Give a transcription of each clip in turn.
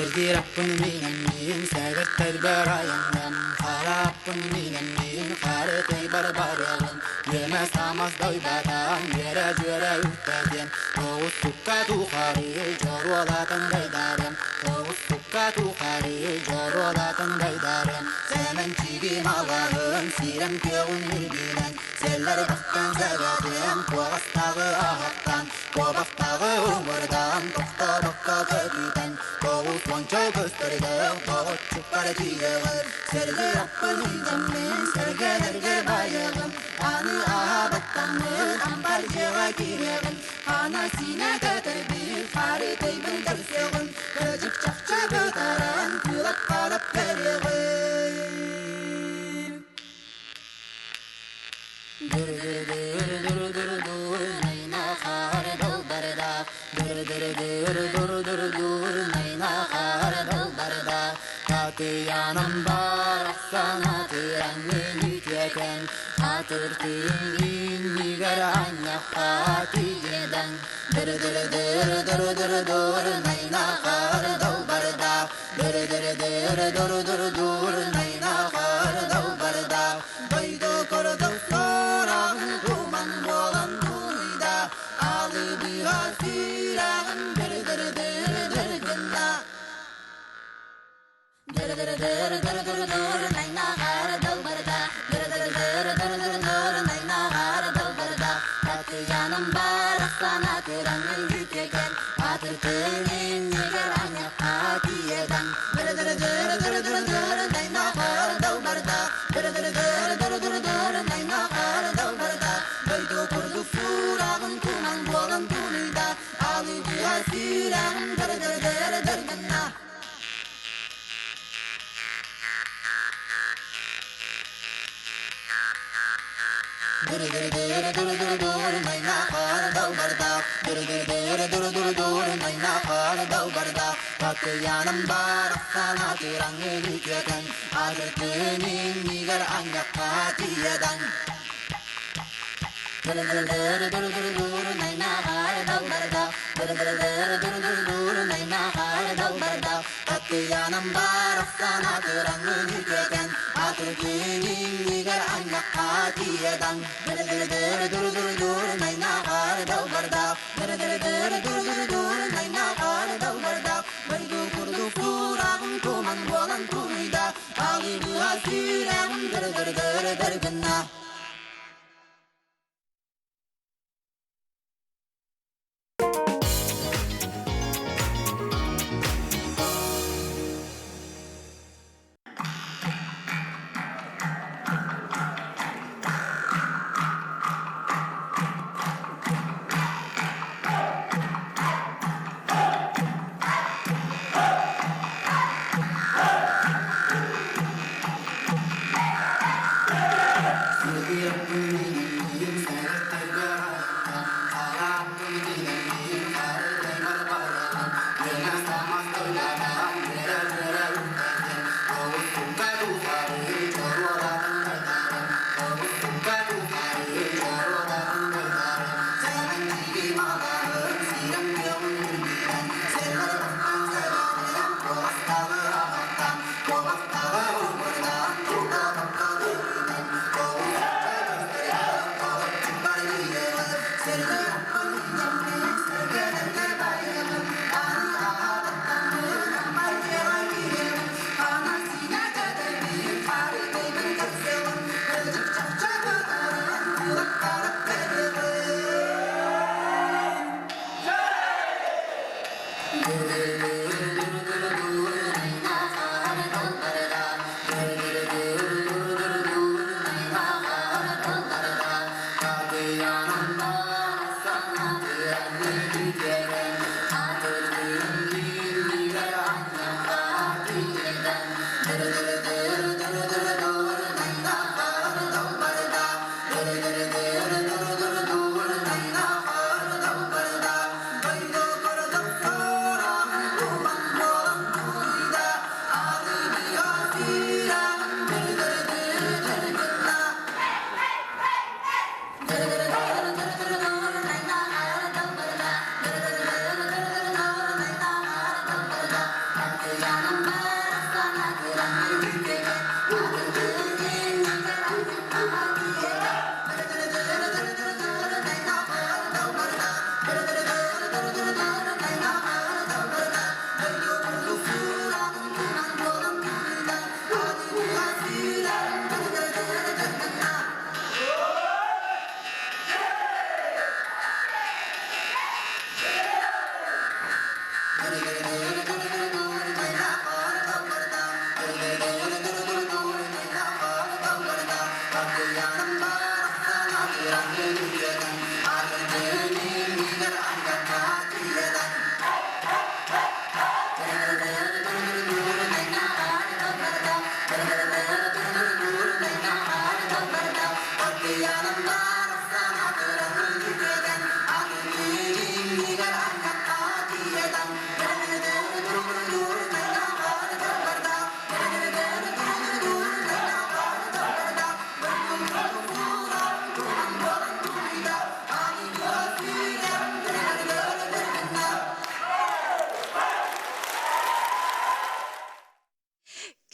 Сэргиир аппын миинэммин, сэгэртэрбэр айанным, хара аппын миинэммин, хары тыйбар барыаҕым, үөмэ самас дойбатан, үөрэ-дьүөрэ үктэтиэм, тоҕус тукка тухары дьоруолатан дайдарым, тоҕус тукка тухары дьоруолатан дайдарым, Сэмэнчигим алаһын, сирэм күөҕүн үрдүнэн, сэллэр бахтан сэгэтиэм, куоҕастааҕы аһаттан, куобахтааҕы уҥуордаан, тохтобокко көтүтэн, 90 көстөрдөөх доҕоччукпар тиийэҕин, сэргэ аппын илдьэммин, сэргэлэргэ байыаҕым, аны аһаабаттаммын, ампар дьиэҕэ киириэҕим, хана сиинэ көтөрбүн, хары тыйбын көрсүөҕүм, кырдьык чахчы бытаран, кылап-халап көрүөҕүм. Dur-dur-dur-dur-dur-dur, найна хаар далбардаах, dur-dur-dur-dur-dur-dur, найна хаар далбардаах, Татыйаанам барахсан атыраҥҥын үтүөкэн, атыртыын иннигэр анньахха тиийэдэҥ. Dur-dur-dur-dur-dur-dur, найна хаар далбардаах, dur-dur-dur-dur-dur-dur, найна хаар далбардаах, Дойду курдук сураҕын туман буолан тулуйда, алыбыга сүрэҕин дыр-дыр-дыр-дыр гынна. Дыр-дыр-дыр-дыр-дыр-дур, найнаҕар далбарда, дыр-дыр-дыр-дыр-дыр-дур, найнаҕар далбарда. Татыйаным барахсан атыраҥын үтүөкэн, атыртын иннигэр анньахха тиийэдэҥ. Дыр-дыр-дыр-дыр-дыр-дур, найнаҕар далбарда, Дойду курдук сураҕын туман буолан тулуйда, алыгыга сүрэҕин дыр-дыр-дыр-дыр гынна. Татыйааным барахсан атыраҥын үтүөкэн, Азыртын иннигэр анньахха тиийэдэҥ. Татыйааным барахсан атыраҥын үтүөкэн, Атыртын иннигэр анньахха тиийэдэҥ. Туман буолан тулуйда, алыбыга сүрэҕим дыр-дыр-дыр-дыр гынна.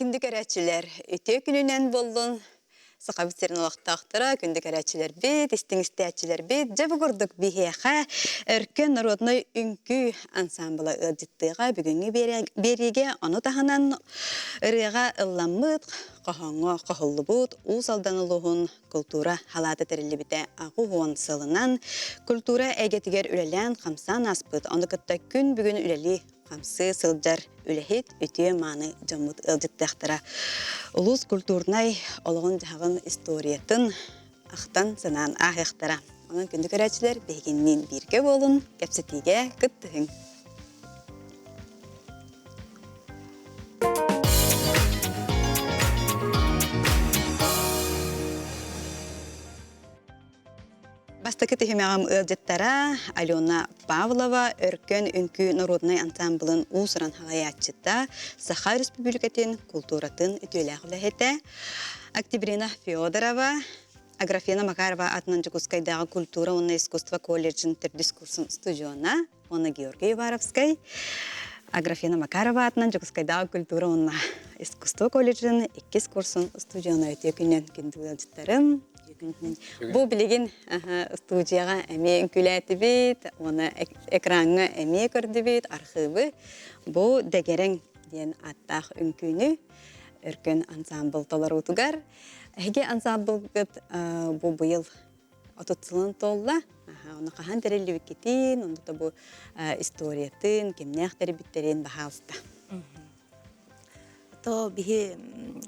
Күндү көрөөччүлэр, үтүө күнүнэн буоллун! Сахабыт сирин олохтоохторо, күндү көрөөччүлэрбит, истиҥ истээччилэрбит, дьэ бу курдук биһиэхэ Өркөн народнай үҥкүү ансаамбыла ыалдьыттыаҕа бүгүҥҥү биэриигэ ону таһынан ырыаҕа ылламмыт, хоһооҥҥо хоһуллубут Уус Алдан улууһун култуура халаата тэриллибитэ 80 сылынан культура эйгэтигэр үлэлээн-хамсаан ааспыт, ону кытта күн бүгүн үлэлии хамсыы сылдьар үлэһит, үтүө-мааны дьоммут ыалдьыттыахтара. Улуус культурнай олоҕун-дьаһаҕын историятын ахтан-санаан ааһыахтара. Онон күндү көрөөччүлэр биһигинниин бииргэ буолун, кэпсэтиигэ кыттыһыҥ. Бастакы түһүмэҕим ыалдьыттара Алена Павлова, Өркөн үҥкүү норуодунай ансаамбылын уус-уран салайааччыта, Саха Өрөспүүбүлүкэтин култууратын үтүөлээх үлэһитэ, Октябрина Федорова, Аграфена Макарова аатынан Дьокуускайдааҕы культура уонна искусство колледжын төрдүс курсун студиона уонна Георгий Уваровскай, Аграфена Макарова аатынан Дьокуускайдааҕы культура уонна искусство колледжын иккис курсун студиона үтүө күнүнэн күндү ыалдьыттарым. Бу билигин студияҕа эмиэ үҥкүүлээтибит уонна экраҥҥа эмиэ көрдүбүт архыыбы. Бу Дэгэрэҥ диэн ааттаах үҥкүүнү Өркөн ансаамбыл толоруутугар. Эһиги ансаамбылгыт бу быйыл 30 сылын туолла. Ону хаһан тэриллибиккитин, онно да бу историятын, кимнээх тэрийбиттэрин баһаалыста. То биһи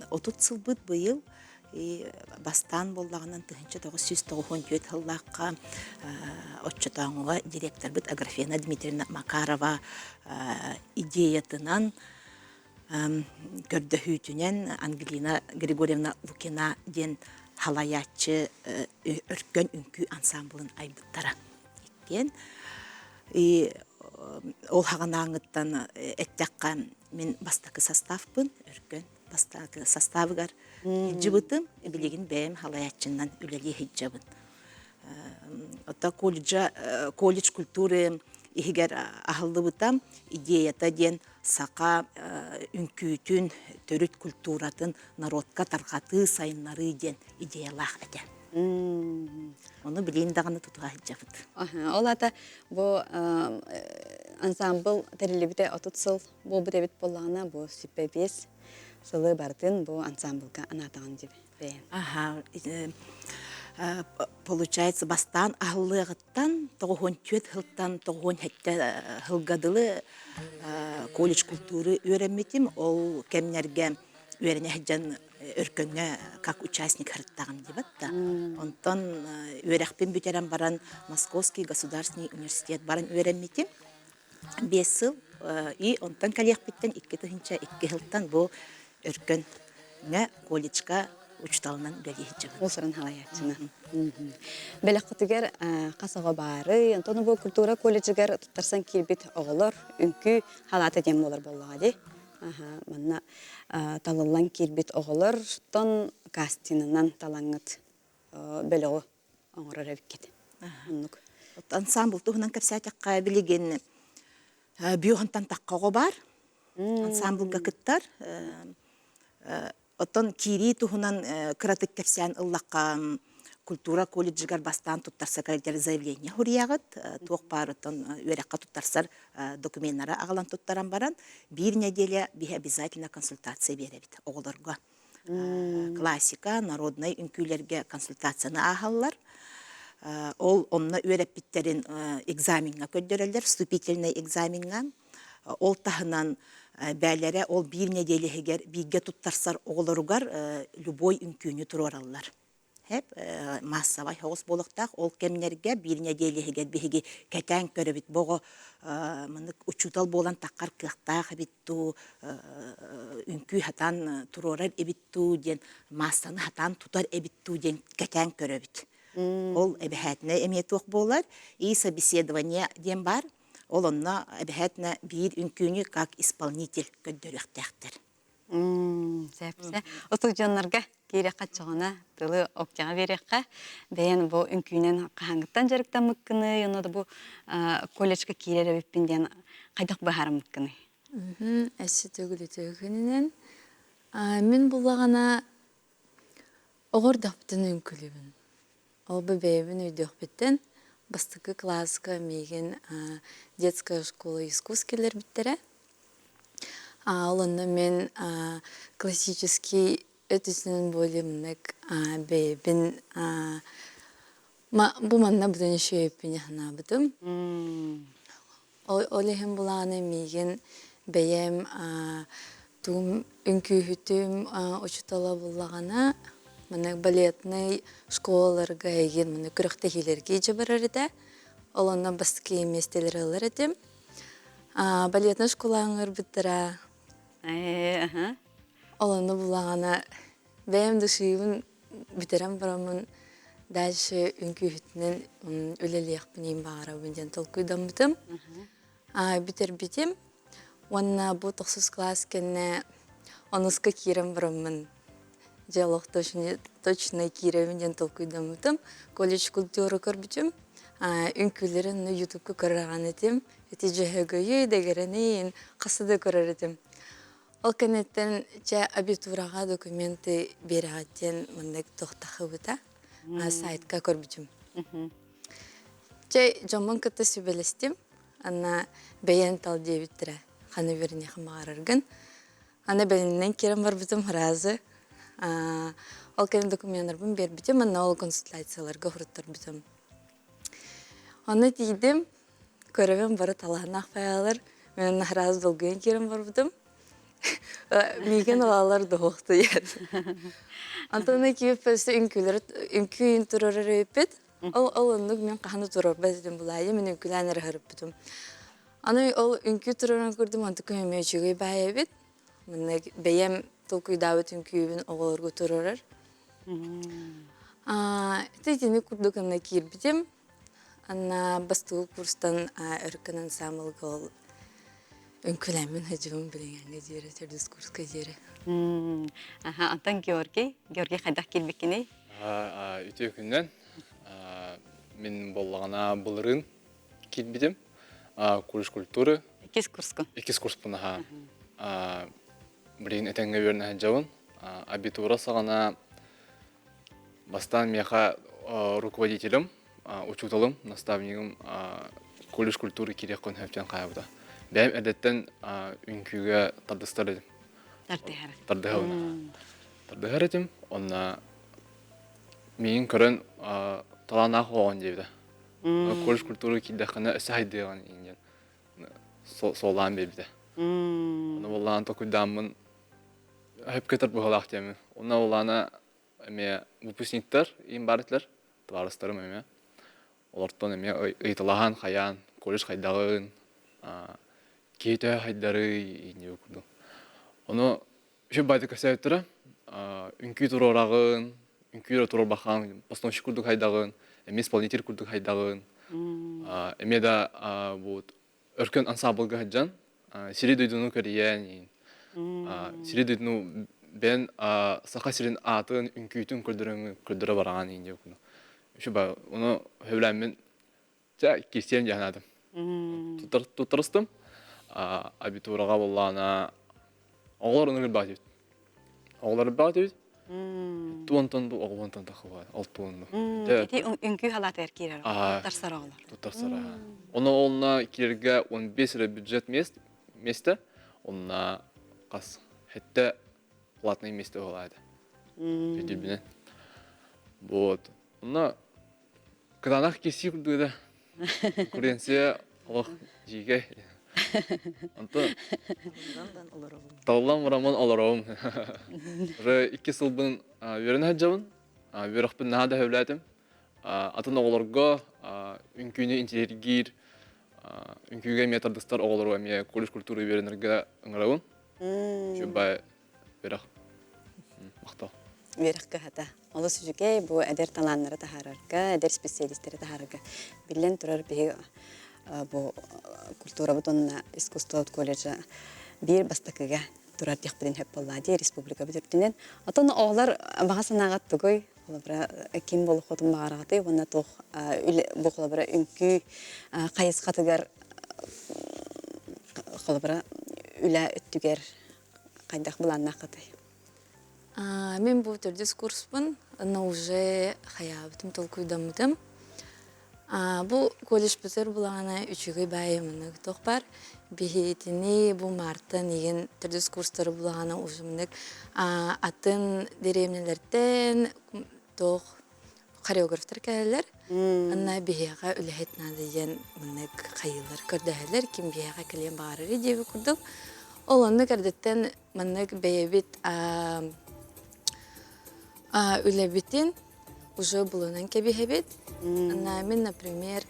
30 сылбыт быйыл и бастаан буоллаҕынан 1994 сыллаахха оччотооҥуга директорбыт Аграфена Дмитриевна Макарова идеятынан көрдөһүүтүнэн Ангелина Григорьевна Лукина диэн халайааччы өркөн үҥкүү ансаамбылын айбыттара. Иккиэн и ол хаҕанааҥыттан эттэххэ мин бастакы составпын өркөн бастакы составыгар сылдьыбытым билигин бэйэм халайааччынан үлэлии сылдьабын Оттон колледжа колледж культуры иһигэр аһыллыбыта идеята диэн саха үҥкүүтүн төрүт культуратын народка тарҕатыы сайыннарыы диэн идеялаах этэ. Ону билигин даҕаны тутуһа сылдьабыт. Ол аата бу ансаамбыл тэриллибитэ 30 сыл буолбут эбит буоллаҕына бу сүүрбэ биэс сылы барытын бу ансаамбылга анаатаҕын диби бэйэм. Аха, получается бастаан аһыллыаҕыттан 94 сылтан 97 сылга дылы колледж культуры үөрэммитим. Ол кэмнэргэ үөрэнэ сылдьан Өркөҥҥө как участник сырыттаҕым диэбэт да. Онтон үөрэхпин бүтэрэн баран Московский государственный университет баран үөрэммитим. 5 сыл и онтон кэлиэхпиттэн 2002 сылтан бу Өркөҥҥө колледжка учууталынан үлэлии сылдьабын. Уус-уран салайааччына. Бэлэххитигэр хас оҕо баарый? Онтон бу культура колледжыгар туттарсан киирбит оҕолор үҥкүү халаата диэн буолар буоллаҕа дии. Манна талыллан киирбит оҕолортон кастинынан талаҥҥыт бөлөҕү оҥорор эбиккит. Оннук. Ансамбл туһунан кэпсээтэххэ билигин Бүөхүнтэн тахха оҕо баар. Ансамблга кыттар. Оттон киирии туһунан кыратык кэпсээн ыллахха культура колледжыгар бастаан туттарса кэлэр заявление суруйаҕыт. Туох баар оттон үөрэххэ туттарсар докуменнары аҕалан туттаран баран биир неделя биһи обязательно консультация биэрэбит оҕолорго. Классика, народнай үҥкүүлэргэ консультацияны ааһаллар. Ол онно үөрэппиттэрин экзамеҥҥа көрдөрөллөр, вступительнай экзамеҥҥа. Ол таһынан бээлэрэ ол биир нэдиэлэ иһигэр бииргэ туттарсар оҕолоругар любой үҥкүүнү туруораллар. Хэп маассабай соҕус буолуохтаах. Ол кэмнэргэ биир нэдиэлэ иһигэр биһиги кэтээн көрөбүт. Бу оҕо маннык учуутал буолан таххар кыахтаах эбит дуу, үҥкүү сатаан туруорар эбит дуу диэн маассаны сатаан тутар эбит дуу диэн кэтээн көрөбүт. Ол эбэһээтинэ эмиэ туох буолар? И собеседование диэн баар. Ол онно эбэһээтинэ биир үҥкүүнү как исполнитель көрдөрүөхтээхтэр. Сөп-сөп. Устудьуоннарга киириэххэ чоҕуна тылы октяҕа биэриэххэ. Бэйэн бу үҥкүүнэн хаһааҥҥыттан дьарыктаммыккыный, онно да бу колледжка киирэр эбиппин диэн хайдах быһаарыммыккыный? Эссе төгүл үтүө күнүнэн. Мин буллаҕына оҕордохпутун үҥкүлүбүн. Ол бу бэйэбин өйдүөхпүттэн бастакы кылааска миигин детская школа искусств киллэрбиттэрэ. Ол онно мин классический өттүнэн более бэйэбин бу манна бүтүн үчүгэйпин санаабытым. Ол иһин былааны миигин бэйэм тугум үҥкүүһүтүм учуутала буллаҕына маннык балетнай школаларга эйигин маннык күрэхтэһиилэргэ илдьэ барар этэ. Ол онно бастакы миэстэлэри ылар этим. Балетнай школаҕа ыҥырбыттара. Ол онно буллаҕына бэйэм душибын бүтэрэн бараммын дальше үҥкүүһүтүнэн үлэлиэхпин иин баҕарабын диэн толкуйдаммытым. Бүтэрбитим. Уонна бу тохсус кылаас кэннэ онуска киирэн бараммын дьэ олох точно киирэбин диэн толкуйдаммытым. Колледж культуры көрбүтүм. Үҥкүүлэрин ютубка көрөр этим. Ити дьөһөгөйү, дэгэрэнин хаса да көрөр этим. Ол кэнниттэн чэ абитураҕа документы биэрэҕит диэн маннык туохтахыбыта сайтка көрбүтүм. Чэ дьоммун кытта сүбэлэстим. Анна бэйэн тал диэбиттэрэ. Ханы үөрэниэххин баҕараргын. Аны бэлэмнэн киирэн барбытым сразу. Ол кэннэ докуменнарбын биэрбитим, анна ол консультацияларга суруттарбытым. Онно тиийдим, Көрөбүн бары талааннаах файлар. Мен араас долгуйан киирэн барбытым. Миигин ылалар дуһуохтуйар. Антон кииппэсте үҥкүүлэр үҥкүүн турар өйпүт. Ол ол оннук мен хаһан турарбат этим булаайы мен үҥкүүлээн эрэ һырыппытым. Аны ол үҥкүү турарын көрдүм онтуку эмиэ үчүгэй баай эбит. Манна бэйэм толкуйдаабыт үҥкүүбүн оҕолорго турарар. Ити итини курдук ынна киирбитим. Анна бастакы курстан Өркөн ансаамбылга ол үҥкүүлээммин сылдьыбын билиҥҥэ диэри, төрдүс курска диэри. Аха, онтон Георгий, Георгий хайдах киирбиккиний? Үтүө күнүнэн. Мин буоллаҕына былырыын киирбитим. Колледж культуры. Иккис курскун. Иккис курспун аха. Билигин этэҥҥэ үөрэнэ сылдьабын. Абитура саҕана Бастаан миэхэ руководителым, учууталым, наставнигым колледж культуры киириэххин сөптөөн хаайбыта. Бэйэм эрдэттэн үҥкүүгэ тардыстар этим. Тардыһар. Тардыһабын. Тардыһар этим. Онно миигин көрөн талааннаах оҕоҕун диэбитэ. Колледж культуры киирдэххинэ өссө хайдыаҕын диэн суоллаан биэрбитэ. Ону буоллаан токуйдааммын Хөпкө быһалаах диэмин. Онно улаана эмиэ выпускниктар им баар этилэр, табаарыстарым эмиэ. Олортон эмиэ ыйыталаһан, хайаан, колледж хайдаҕын, киһи төһө хайдарый инньэ курдук. Ону үчүгэй баайдык кэпсээбиттэрэ. Үҥкүү туруораҕын, үҥкүү туруорбахаан, постановщик курдук хайдаҕын, эмиэ исполнитель курдук хайдаҕын, эмиэ да бу өркөн ансаамбылга сылдьан сири-дойдуну көрүйэн сири-дойдуну бэйэн Саха сирин аатын, үҥкүүтүн көрдөрөн көрдөрө бараҕан иин диэкуну. Үчү ону сөбүлээммин чэ киирсиэм дии санаатым. Туттарыстым. Абитураҕа буоллаҕына оҕолор ону билбэт этибит. Оҕолор билбэт этибит. Туонтон бу оҕолонтон тахыбат, алтуонну. Ити үҥкүү халаатыгар киирэр туттарсар оҕолор. Туттарсар. Ону онно киирэргэ 15 эрэ бюджет мест место, онно хас хетте платный место буолаады. Өйдүүбүнэн. Вот. Онно кытаанах киирсии курдук да. Конкуренция олох дьиикэй. Онтон таллан бараммын олоробун. Уже икки сылбын үөрэнэ сылдьабын. Үөрэхпин наһаа да сөбүлээтим. Атын оҕолорго үҥкүүнү интириэһиргиир үҥкүүгэ эмиэ тардыстар оҕолору эмиэ колледж культуры үөрэнэргэ ыҥырабын. Үчүгэй үөрэх. Махтал. Үөрэх кыһата. Олус үчүгэй бу эдэр талааннары таһаарарга, эдэр специалистэри таһаарарга биллэн турар биһи бу культурабыт уонна искусствобыт колледжа биир бастакыга турар диэхпитин сөп буоллаа дии республикабыт үрдүнэн. Оттон оҕолор баҕа санааҕыт тугуй? Холобура, ким буолуоххутун баҕараҕытый уонна туох бу холобура үҥкүү хайысхатыгар холобура үлэ өттүгэр хайдах былааннааххытый? Мин бу төрдүс курспун, но уже хайаабытым, толкуйдаммытым. Бу колледжпытыгар булаҕына үчүгэй баайы маннык туох баар. Биһитини бу мартан игин төрдүс курстары булаҕына уже маннык атын дэриэбинэлэртэн туох хореографтар кэлэллэр. Анна биһиэхэ үлэһит наада диэн маннык хайыылар көрдөһөллөр, ким биһиэхэ кэлиэн баҕарарый диэбит курдук. Ол оннук эрдэттэн маннык бэйэбит үлэбитин уже булунан кэбиһэбит. Анна мин, например,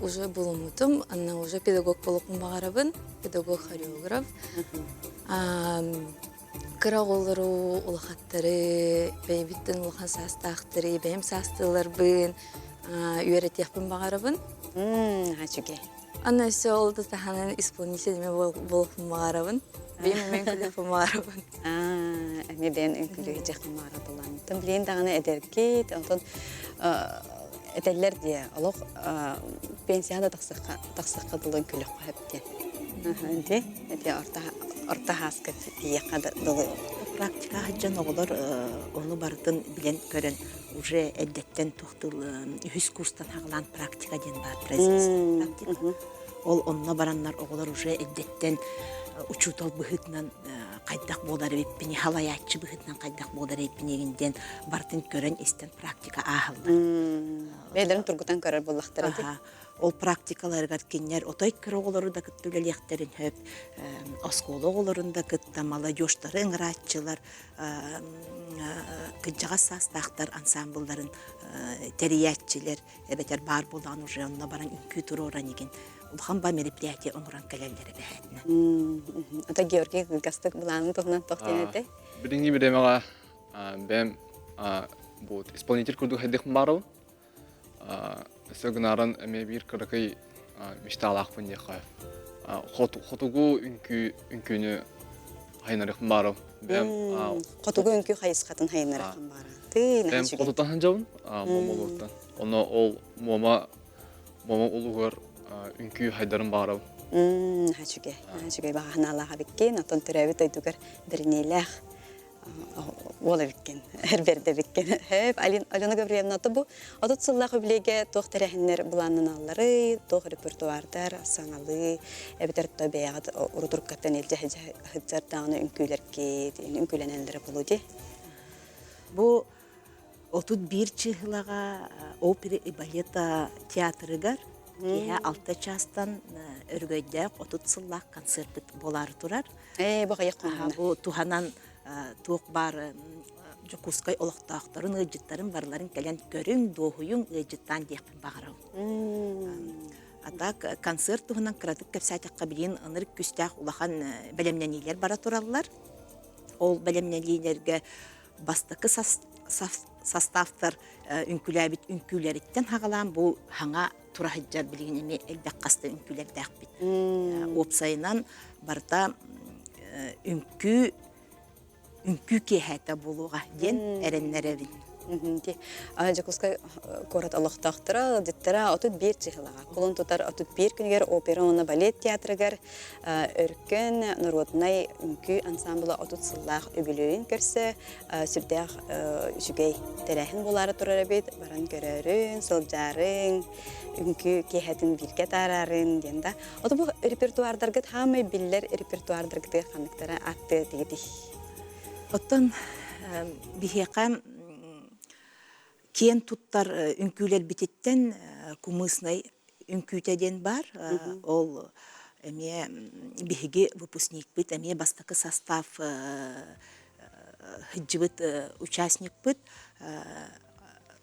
уже булуммутум, анна уже педагог буолуохпун баҕарабын, педагог-хореограф. Кыра оҕолору, улахаттары, бэйэбиттэн улахан саастаахтары, бэйэм саастыыларбын үөрэтиэхпин баҕарабын. Үчүгэй. Аны өссө ол да таһынан исполнитель эмэ буолуохпун баҕарабын. Бэйэм эмэ үҥкүүлүөхпүн баҕарабын. Эмиэ бэйэн үҥкүүлүөх баҕарабын. Тым билигин даҕаны эдэргит, онтон этэллэр диэ, олох пенсияҕа да тахсахха дылы үҥкүүлүөххэ сөп диэн. Ди, эти орто хааска тиийиэххэ дылы. Практика сылдьан оҕолор ону барытын билэн көрөн уже эрдэттэн туох тыл үһүс курстан хаҕалаан практика диэн баар производственная практика. Ол онно бараннар оҕолор уже эрдэттэн учуутал быһыытынан хайдах буолар эбиппини, халайааччы быһыытынан хайдах буолар эбиппини диэн барытын көрөн-истэн практика ааһаллар. Бэйэлэрин тургутан көрөр буоллахтара дии. Ол практикаларыгар кинилэр отой кыра оҕолору да кытта үлэлиэхтэрин сөп, оскуола оҕолорун да кытта молодежтары ыҥырааччылар, кырдьаҕас саастаахтар ансаамбылларын тэрийээччилэр эбэтэр баар буолан уже онно баран үҥкүү туруоран игин улахан ба мероприятие оҥорон кэлэллэрэ бэһээтинэ. Ата Георгий кылгастык былаанын туһунан туох диэн этэй? Билиҥҥи бириэмэҕэ бэйэм бу исполнитель курдук хайдыхпын баарабын. Өссө гынааран эмиэ биир кыракый мечталаахпын диэххэ. Хотугу үҥкүү үҥкүүнү хайынарыахпын баарым. Бэйэм Хотугу үҥкүү хайысхатын хайынарыахпын баара. Тыы бэйэм хотуттан сылдьабын, Муомалууттан. Онно ол Муома Муома улууһугар үҥкүү хайдарын баарабын. Үчүгэй, үчүгэй баҕа санаалаах эбиккин, оттон төрөөбүт дойдугар бэриниилээх уол эбиккин, эр бэрдэ эбиккин. Хөп, Алена Гаврильевна, бу 30 сыллаах үбүлүөйгэ туох тэрээһиннэр былааннаналларый, туох репертуардар саҥалыы, эбэтэр то бэйэҕит урутуркаттан илдьэ сылдьар даҕаны үҥкүүлэргит, үҥкүүлэнэллэрэ буолуо дии? Бу 31 чыһылаҕа опера и балета театрыгар киэһэ 6 чаастан өрөгөйдөөх 30 сыллаах концерпыт буолаары турар. Ээ, бу хайах Бу туһанан туох баар Дьокуускай олохтоохторун, ыалдьыттарын барыларын кэлэн көрүҥ, дуоһуйуҥ, ыалдьыттаан диэхпин баҕарабын. А так концерт туһунан кыратык кэпсээтэххэ билигин ынырык күүстээх улахан бэлэмнэниилэр бара тураллар. Ол бэлэмнэниилэргэ бастакы составтар үҥкүүлээбит үҥкүүлэриттэн хаҕалаан бу хаҥа тура сылдьар билигин эмиэ элбэх хаста үҥкүүлэрдээхпит. Уопсайынан барыта үҥкүү үҥкүү киэһээтэ буолуоҕа диэн эрэннэрэбин. Дьокуускай куорат олохтоохторо, ыалдьыттара 31 чыһылаҕа кулун тутар 31 күнүгэр опера уонна балет театрыгар Өркөн норуодунай үҥкүү ансаамбыла 30 сыллаах үбүлүөйүн көрсө сүрдээх үчүгэй тэрээһин буолаары турар эбит. Баран көрөөрүн, сылдьаарыҥ, үҥкүү киэһэтин бииргэ таараарыҥ диэн да. Ото бу репертуардаргыт хаамай биллэр репертуардаргытыгар ханныктара ааттыа этигитий? Оттон биһиэхэ киэн туттар үҥкүүлэрбититтэн кумыснай үҥкүүтэ диэн баар. Ол эмиэ биһиги выпускникпыт, эмиэ бастакы состав сылдьыбыт участникпыт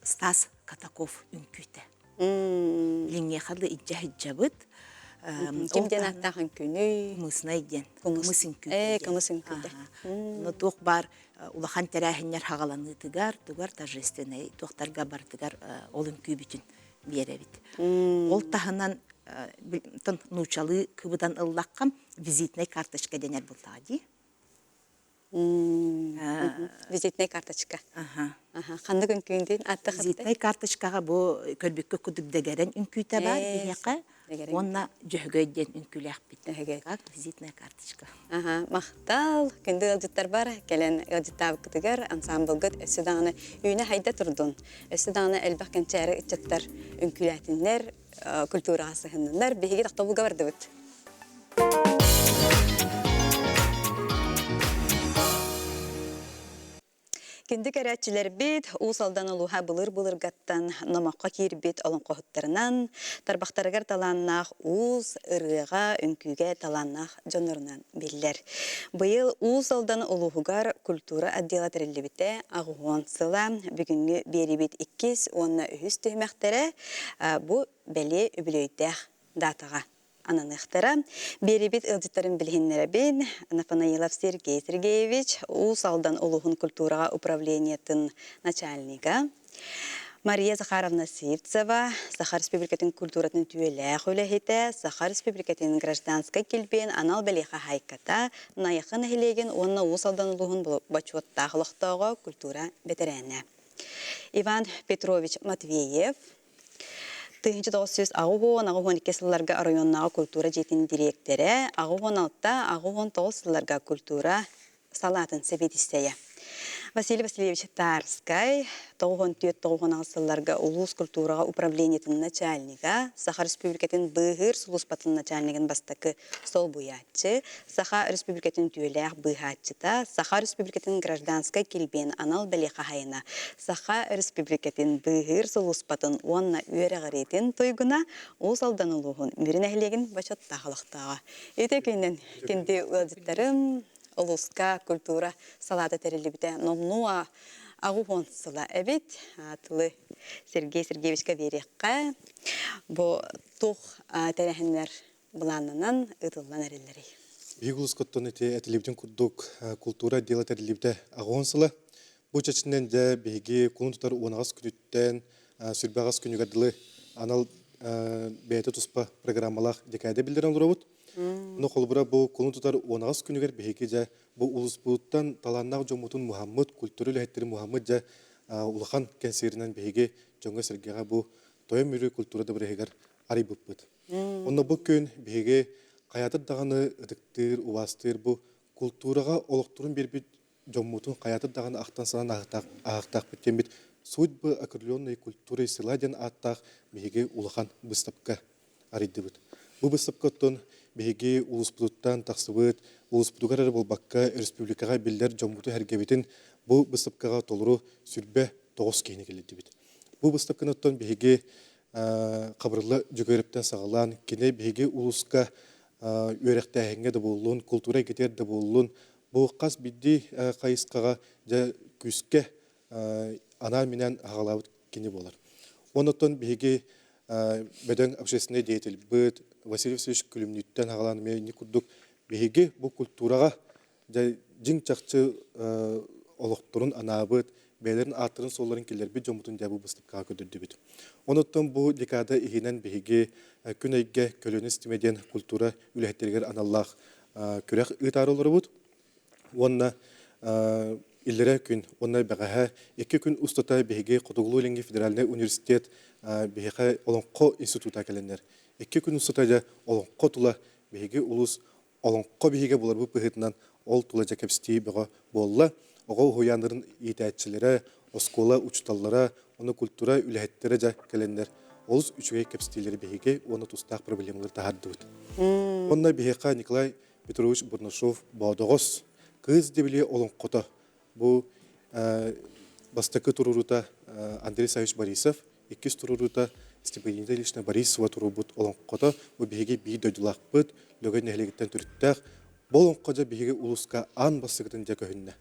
Стас Катаков үҥкүүтэ. Билиҥҥиэхэ да илдьэ сылдьабыт. Ким диэн ааттаах үҥкүүнүй? Кымыснай диэн. Кымыс үҥкүүтэ. Ээ, кымыс үҥкүүтэ. Но туох баар улахан тэрээһиннэр хаҕаланыытыгар, тугар торжественнай туохтарга барытыгар ол үҥкүүбүтүн биэрэбит. Ол таһынан нууччалыы кыбытан ыллахха визитнай карточка дэнэр буоллаҕа дии. Визитнай карточка. Ханнык үҥкүүндүн аттахаттай? Визитнай карточкаҕа бу көрбүккэ кудук дэгэрэн үҥкүүтэ баар биһиэхэ. Уонна Дьөһөгөй диэн үҥкүүлээхпит. Как визитная карточка. Аха, махтал. Күндү ыалдьыттарбар кэлэн ыалдьыттаабыккытыгар ансаамбылгыт өссө даҕаны үүнэ-хайда турдун. Өссө даҕаны элбэх кэнчээри ыччаттар үҥкүүлээтиннэр, культураҕа сыһынныннар. Биһиги тохтобулга бардыбыт. Күндү көрөөччүлэрбит, Уус Алдан улууһа былыр-былыргаттан номоххо киирбит олоҥхоһуттарынан, тарбахтарыгар талааннаах уус, ырыаҕа, үҥкүүгэ талааннаах дьоннорунан биллэр. Быйыл Уус Алдан улууһугар культура отдела тэриллибитэ 80 сыла. Бүгүҥҥү биэрибит иккис уонна үһүс түһүмэхтэрэ бу бэлиэ үбүлүөйдээх даатаҕа ананыахтара. Биэрибит ыалдьыттарын билиһиннэрэбин. Нафанаилов Сергей Сергеевич, Уус Алдан улууһун культураҕа управлениетын начальнига. Мария Захаровна Сивцева, Саха Республикатын культуратын үтүөлээх үлэһитэ, Саха Республикатын гражданскай килбиэн анал бэлиэ хаһаайката, Найахы нэһилиэгин уонна Уус Алдан улууһун бочуоттаах олохтооҕо, культура бэтэрээнэ. Иван Петрович Матвеев, 1980-82 сылларга оройуоннааҕы культура дьиэтин дириэктэрэ, 86-89 сылларга культура салаатын сэбиэдиссэйэ. Василий Васильевич Тарскай 94-96 сылларга улуус культураҕа управлениетын начальнига, Саха Республикатын быыһыыр сулууспатын начальнигын бастакы солбуйааччы, Саха Республикатын үтүөлээх быыһааччыта, Саха Республикатын гражданскай килбиэн анал бэлиэ хаһаайына, Саха Республикатын быыһыыр сулууспатын уонна үөрэҕириитин туйгуна, Уус Алдан улууһун Мүрү нэһилиэгин бочуоттаах олохтооҕо. Ити күнүн күндү ыалдьыттарым, улууска культура салаата тэриллибитэ номнуо 80 сыла эбит. Тылы Сергей Сергеевичка биэриэххэ. Бу туох тэрээһиннэр былааннанан ыытыллан эрэллэрий? Биһиги улуускуттан ити этилибитин курдук култуура отдела тэриллибитэ 80 сыла. Бу чачынан дьэ биһиги кулун тутар 10 күнүттэн сүрбэҕэс күнүгэр дылы анал бэйэтэ туспа программалаах декада биллэрэн олоробут. Ону холобура бу кулун тутар 10 күнүгэр биһиги дьэ бу улууспутуттан талааннаах дьоммутун муһаммыт, культура үлэһиттэрин муһаммыт дьэ улахан кэнсиэринэн биһиги дьоҥҥо-сэргэҕэ бу Тойон Мүрү культура дыбарыһыгар арыйбыппыт. Онно бу күн биһиги хайатыр даҕаны ытыктыыр, убаастыыр бу култуураҕа олохторун биэрбит дьоммутун хайатыр даҕаны ахтан-санаан ааһыахтаахпыт диэммит «Судьбы окрыленной культуры села» диэн ааттаах биһиги улахан быыстапка арыйдыбыт. Бу быыстапка оттон биһиги улууспутуттан тахсыбыт, улууспутугар эрэ буолбакка, республикаҕа биллэр дьоммутун-сэргэбитин бу быыстапкаҕа толору 29 киһини киллэрдибит. Бу быыстапканы оттон биһиги Хабырылла Дьөгүөрэптэн саҕалаан, кини биһиги улууска үөрэхтээһиҥҥэ да буоллун, култуура эйгэтигэр да буоллун, бу хас биирдии хайысхаҕа дьэ күүскэ анаан-минээн аҕалаабыт кини буолар. Оннуттан биһиги бөдөҥ общественнай деятельбыт Василий Васильевич Күлүмнүүттэн аҕалаан эмиэ инник курдук биһиги бу культураҕа Дьэ, дьиҥ-чахчы олохторун анаабыт, бэйэлэрин ааттарын-суолларын киллэрбит дьоммутун дьэ бу быыстапкаҕа көрдөрдүбүт. Онуттан бу декада иһинэн биһиги күн эйгэ көлүөнэ ситимэ диэн культура үлэһиттэригэр аналлаах күрэх ыытаары олоробут. Уонна иллэрээ күн уонна бэҕэһээ икки күн устата биһиги Хотугулуу-Илиҥҥи федеральнай университет биһиэхэ Олоҥхо института кэлэннэр икки күн устата дьэ олоҥхо тула биһиги улуус Олоҥхо биһигэ буларбыт быһыытынан ол тула дьэ кэпсэтии бөҕө буолла. Оҕо уһуйааннарын иитээччилэрэ, оскуола учууталлара, уонна культура үлэһиттэрэ дьэ кэлэннэр олус үчүгэй кэпсэтиилэри биһиги уонна тустаах проблемалары таһаардыбыт. Уонна биһиэхэ Николай Петрович Бурнашов Боодоҕос кыыс дебили олоҥхото Бу бастакы туруоруута Андрей Савич Борисов, иккис туруоруута Степанида Ильична Борисова туруорбут олоҥхото. Бу биһиги биир дойдулаахпыт, Лөгөй нэһилиэгиттэн төрүттээх. Бу олоҥхо дьэ биһиги улууска аан бастакытын дьэ көһүннэ.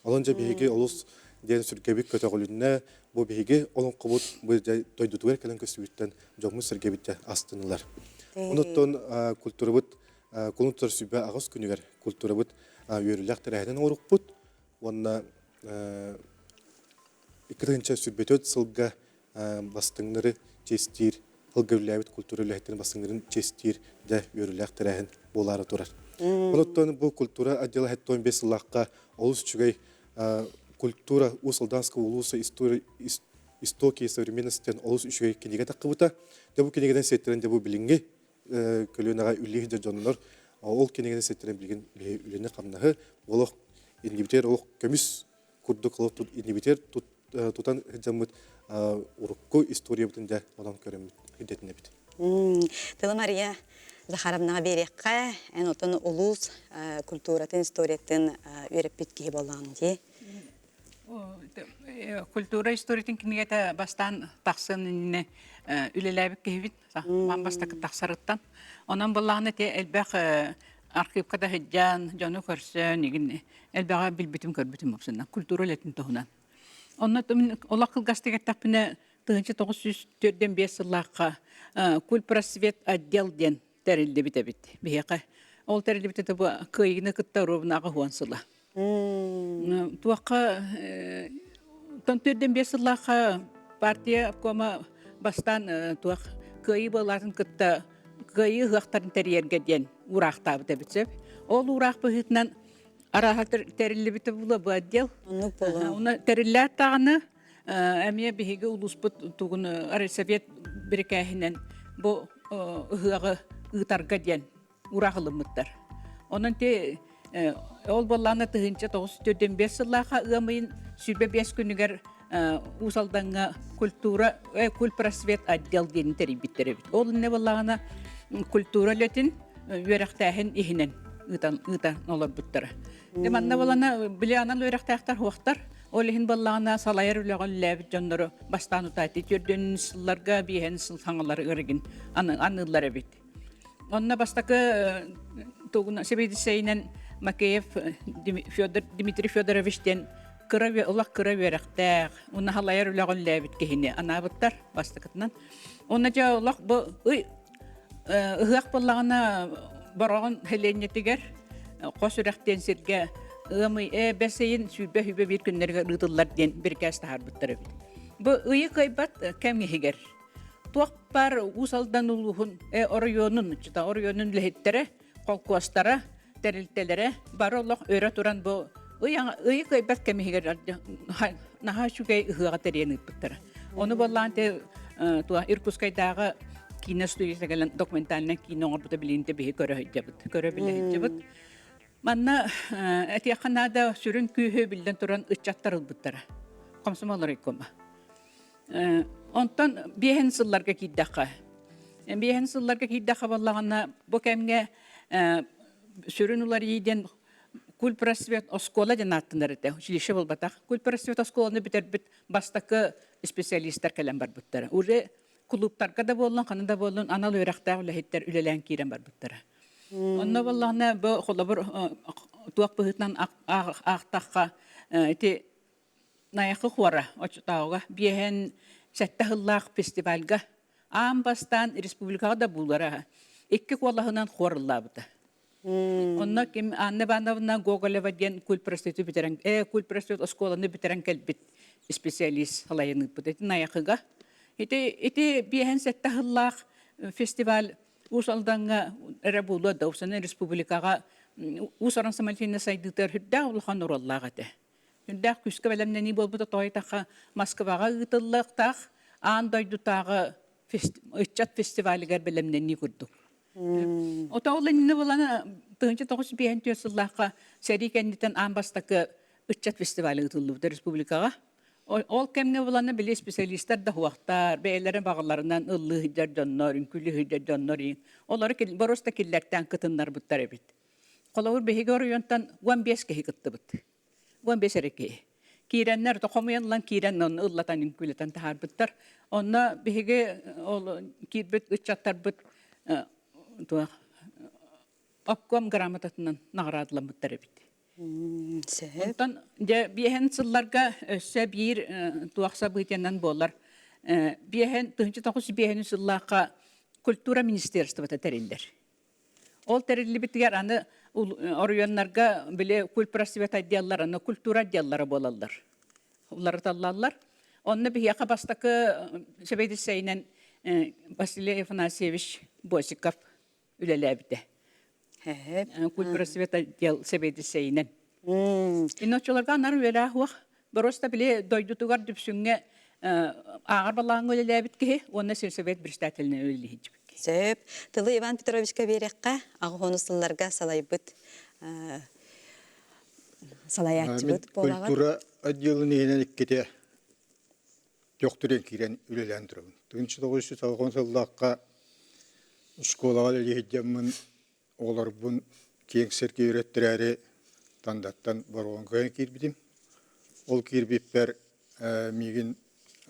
Онон дьэ биһиги олус диэн сүргэбит көтөҕүлүннэ. Бу биһиги олоҥхобут бу дьэ дойдутугар кэлэн көстүбүттэн дьоммут-сэргэбит дьэ астынылар. Онуттан культурабыт кулун тутар 28 күнүгэр культурабыт үөрүүлээх тэрээһинин оҥорукпут уонна 2024 сылга бастыҥнары чиэстиир сылга үлэлээбит культура үлэһиттэрин бастыҥнарын чиэстиир дьэ үөрүүлээх тэрээһин буолаары турар. Онуттан бу культура отдела 75 сыллаахха олус үчүгэй культура Уус Алданского улуса истоки современности олус үчүгэй кинигэ таххыбыта. Дьэ бу кинигэнэн сиэттэрэн дьэ бу билиҥҥи. көлүөнэҕэ үлэлии сылдьар дьоннор ол кинигэни ситтэрэн билигин биһи үлэни-хамнаһы олох иннибитигэр олох көмүс курдук олох иннибитигэр тутан сылдьаммыт урукку историябытын дьэ онон көрөммүт ирдэтинэбит. Тылы Мария Захаровнаҕа биэриэххэ, эн отон улуус культуратын, историятын үөрэппит киһи буоллаҕын дии. Культура историятын кинигэтэ бастаан тахсан иннинэ үлэлээбит киһибит ман бастакы тахсарыттан. Онон буоллаҕына ити элбэх архивка да сылдьан, дьону көрсөн, игин элбэҕи билбитим көрбүтүм опсунан культура үлэтин туһунан. Онно олох кылгастык эттэхпинэ 1945 сыллаахха кульпросвет отдел диэн тэриллибит эбит биһиэхэ. Ол тэриллибитэ бу кыайыыны кытта ровно 80 сыла. Туохха 45 сыллаахха партия обкома бастаан туох кыайыы буолаатын кытта кыайыы ыһыахтарын тэрийэргэ диэн уураахтаабыт эбит сөп. Ол уураах быһыытынан арааһа тэриллибитэ була бу отдел. Оннук буолуо. Уна тэриллээт даҕаны эмиэ биһиги улууспут тугун Совет бирикээһинэн бу ыһыаҕы ыытарга диэн ураах ылыммыттар. Онон те ол буоллаҕына 1945 сыллаахха ыам ыйын 25 күнүгэр Уус Алдаҥҥа культура культпросвет отдел диэни тэрийбиттэр эбит. Ол иннэ буоллаҕына культура үлэтин үөрэхтээһин иһинэн ыытан ыытан олорбуттара. Дьэ манна буолана били анал үөрэхтээхтэр хуохтар. Ол иһин буоллаҕына салайар үлэҕэ үлэлээбит дьоннору бастаан утаати төрдүн сылларга биэһэн сыл хаҥалары ырыгын аныыллар эбит. Онно бастакы тугуна сэбиэдиссэйинэн Макеев Федор Дмитрий Федорович диэн кыра улах кыра үөрэхтээх, уонна халайар үлэҕэ үлэлээбит киһини анаабыттар бастакытынан. Онно дьэ олох бу ый ыһыах буоллаҕына Бороҕон сэлиэнньэтигэр Хос үрэх диэн сиргэ ыам ый бэс ыйын 21 күннэригэр ыытыллар диэн бирикээс таһаарбыттар эбит. Бу ыйы кыайбат кэм иһигэр туох баар Уус Алдан улууһун оройуонун оройуонун үлэһиттэрэ, холкуостара, тэрилтэлэрэ бары олох өрө туран бу ыйы кыайбат кэм иһигэр наһаа үчүгэй ыһыаҕы тэрийэн ыыппыттара. Ону буоллаан те Иркутскайдааҕы киинэ студията кэлэн документальнай киинэ оҥорбута билиинтэ биһи көрө сылдьабыт, көрө билэ сылдьабыт. Манна этиэххэ наада сүрүн күүһү биллэн туран ыччаттар ылбыттара. Комсомол райкома. Онтон биэһин сылларга киирдэххэ, биэһин сылларга киирдэххэ буоллаҕына бу кэмҥэ сүрүн уларыйыы диэн кульпросвет оскуола диэн ааттанар этэ, училище буолбатах. Кульпросвет оскуоланы бүтэрбит бастакы специалистар кэлэн барбыттара. Уже кулууптарга да буоллун, ханна да буоллун анал үөрэхтээх үлэһиттэр үлэлээн киирэн барбыттара. Онно буоллаҕына бу холобур туох быһыытынан аахтахха ити Найахы хуора оччотооҕуга биэһэн сэттэ сыллаах фестивальга аан бастаан республикаҕа да буулара икки куолаһынан хуор ыллаабыта. Онно ким Анна Ивановна Гоголева диэн культпросветы бүтэрэн культпросвет оскуоланы бүтэрэн кэлбит специалист салайан ыыппыт. Ити Найахыга. Ити ити биэһэн сэттэ сыллаах фестиваль Уус Алдаҥҥа эрэ буолуо да, уопсайынан республикаҕа Уус-Уран самодеятельность сайдыытыгар сүрдээх улахан оруоллаах этэ. Үрдээх күүскэ бэлэмнэнии буолбута тоҕо Москваҕа ыытыллыахтаах аан дойдутааҕы ыччат фестивалыгар бэлэмнэнии курдук. Ото ол иннинэ булан 1954 сыллаахха сэрии кэнниттэн аан бастакы ыччат фестивалі ыытыллыбыта республикаҕа. Ол кэмҥэ булана били специалистар да хуохтар, бэйэлэрин баҕаларынан ыллыы сылдьар дьоннор, үҥкүүлүү сылдьар дьоннор олору боруоста киллэртээн кытыннарбыттар эбит. Холобур, биһиги оройуонтан 15 киһи кыттыбыт. 15 эрэ киһи. Киирэннэр, хомуйан ылан киирэн, онно ыллатан, үҥкүүлэтэн таһаарбыттар. Онно биһиги ол киирбит ыччаттарбыт туох обком грамотатынан наҕараадаламмыттар эбит. Сөп. Онтон дьэ биэһэн сылларга өссө биир туох событиенан буолар. Биэһэн 1905 сыллаахха культура министерствота тэриллэр. Ол тэриллибитигэр аны оройуоннарга били культпросвет отделлара, аны культура отделлара буолаллар. Уларыталлаллар. Онно биһиэхэ бастакы сэбиэдиссэйинэн Василий Афанасьевич Босиков үлэлээбитэ. Культпросвет отдел сэбиэдиссэйинэн. Инна оччолорго анар үлэлээх уох. Просто били дойдутугар Дүпсүҥҥэ ааҕар балааҥҥа үлэлээбит киһи уонна сельсовет председателинэн үлэлиһиччибит. Сөп. Тылы Иван Петровичка биэриэххэ, аҕыс сылларга салайбыт салайааччыбыт буолаҕыт. Культура отделын иһинэн иккитэ төхтүрэн киирэн үлэлээн турабын. 1990 сыллаахха школаҕа үлэлии оҕолорбун киэҥ сиргэ үөрэттэрээри Тандаттан Боруоҥкайан киирбитим. Ол киирбиппэр миигин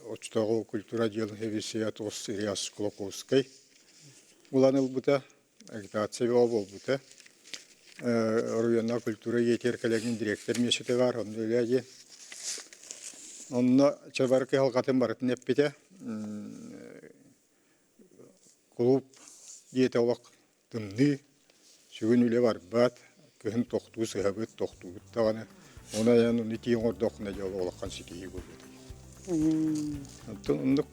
оччотооҕу культура отделын сэбиэдиссэйэ Туос Ильяс Кулаковскай булан ылбыта, агитация бөҕө буолбута. Оройуоннаах культура ийэтигэр кэлэҥин дириэктэр миэстэтэ баар, онно үлээ диэн. Онно чабар кыһалҕатын барытын эппитэ. Кулууп дьиэтэ олох тымныы, сүгүн үлэ барбат, кыһын тохтуу сыһабыт, тохтуубут даҕаны. Ону айан ону итии оҥордоххуна дьэ улахан ситиһии буолуо Оттон оннук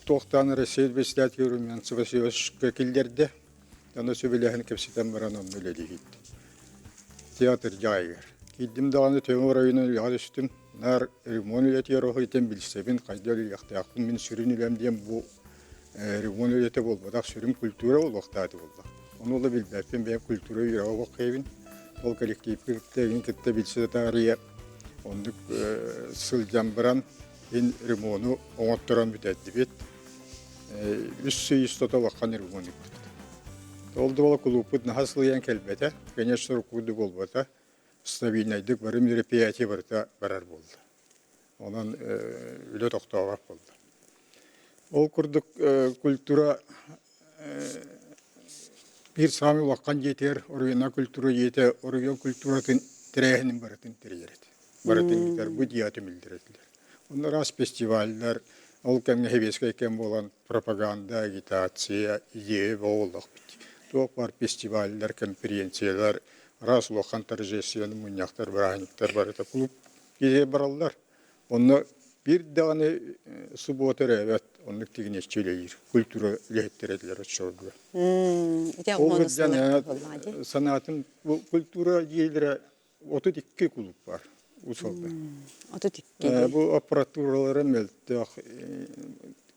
туохтаан Россия председатель Румянцева Васильевичка киллэрдэ. Аны сөбүлэһэн кэпсэтэн баран онно үлэлиибит. Театр дьаайыгар. Киирдим даҕаны Төҥүр оройуонун үлэҕэ түстүм. Наар ремонт үлэтигэр оһуйтан билсэбин, хайда үлэлиэхтээхпин. Мин сүрүн үлэм диэн бу ремонт үлэтэ буолбатах, сүрүн культура буолуохтаах буолла. Ону ола билбэппин, бэйэм культура үөрэҕэ олоххойбун. Ол коллективка кытта эҥин кытта билсэ таарыйа оннук сылдьан баран ин ремону оҥотторон бүтэрдибит. Үс сый устата улахан ремонт ыыппыт. Ол да буола кулууппут наһаа сылыйан кэлбэтэ, конечно, урукку буолбата. Стабильнайдык бары мероприятие барыта барар буолла. Онон үлэ тохтообот буолла. Ол курдук культура биир саамай улахан дьиэтигэр оройуоннааҕы культура дьиэтэ оройуон культуратын тэрээһинин барытын тэрийэр этэ. Барытын ыытар, бу дьиэҕэ түмүллэр этилэр. Онно араас фестиваллар, ол кэмҥэ сэбиэскэй кэм буолан пропаганда, агитация, идея буоллахпыт. Туох баар фестиваллар, конференциялар, араас улахан торжественный мунньахтар, бырааһынньыктар барыта клуб киһи бараллар. Онно биир даҕаны субуота өрөөбөт, оннук тигинэччи үлэлиир культура үлэһиттэрэ этилэр оччолорго. Ол сылдьан санаатым бу культура дьиэлэрэ 32 кулууп бар Усалда. 32. Бу аппаратуралара мөлтөх,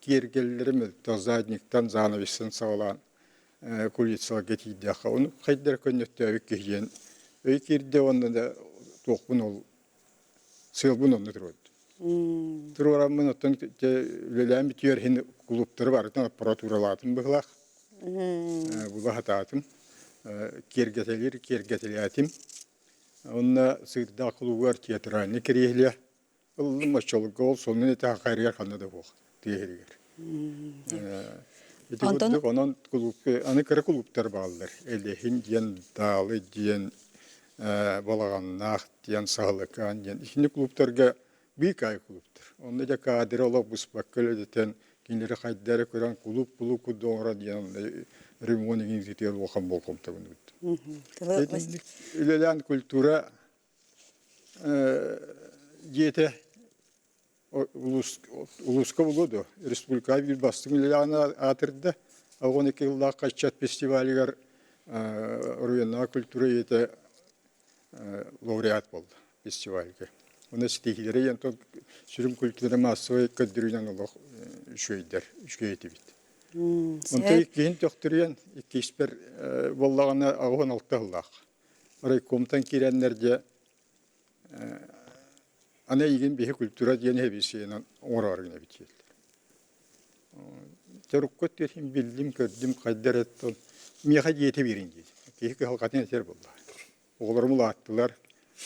киэргэллэрэ мөлтөх, задниктан, занавестан саҕалаан кулицаларга тиийдэххэ, ону хайдах көннөттөөбүт киһи диэн өй киирдэ уонна да туохпун ол сыалбын онно туруордум. Туруораммын оттон үлэлээн бүтүөр иһин кулууптары барытын аппаратуралаатым быһылаах. Була сатаатым. Киэргэтэлиир киэргэтэлээтим. Онно Сыырдаах кулуугар театральный кириэһилэ ыллым оччолорго ол сонун этэ хайрыгар ханна да суох тыа сиригэр. Ити курдук онон кулуупка аны кыра кулууптар бааллар. Элэһин диэн, Даалы диэн, Балаҕаннаах диэн, Саһылыкаан диэн. Итини кулууптарга биир кулууптар. Онно дьэ каадыры олох быспакка үлэлэтэн, кинилэри хайда эрэ көрөн кулууп-кулууп курдук оҥорон диэн ремонт иҥииритигэр улахан болҕомтобун уурдум. Итинник үлэлээн культура дьиэтэ улууска буолуо дуо? Республикаҕа биир бастыҥ үлэлээҕин аатырда. 12 сыллаах ыччат фестивалыгар оройуоннааҕы культура ийэтэ лауреат буолла фестивальга. Уонна ситиһиилэрэ диэн сүрүн культура массовай көрдөрүүнэн олох үчүгэйдэр, үчүгэй этибит. Онтон иккиһин төхтүрүйэн, иккиспэр буоллаҕына 86 сыллаах. Райкомтан киирэннэр дьэ аны эйигин биһи культура диэн эбисиэнэн оҥороору гынабыт дииллэр. Чорукка өттүн биллим, көрдүм, хайда эрэ миэхэ дьиэтэ биэрин диэтим. Киһи кыһалҕатын этэр буолла. Оҕолорум улааттылар,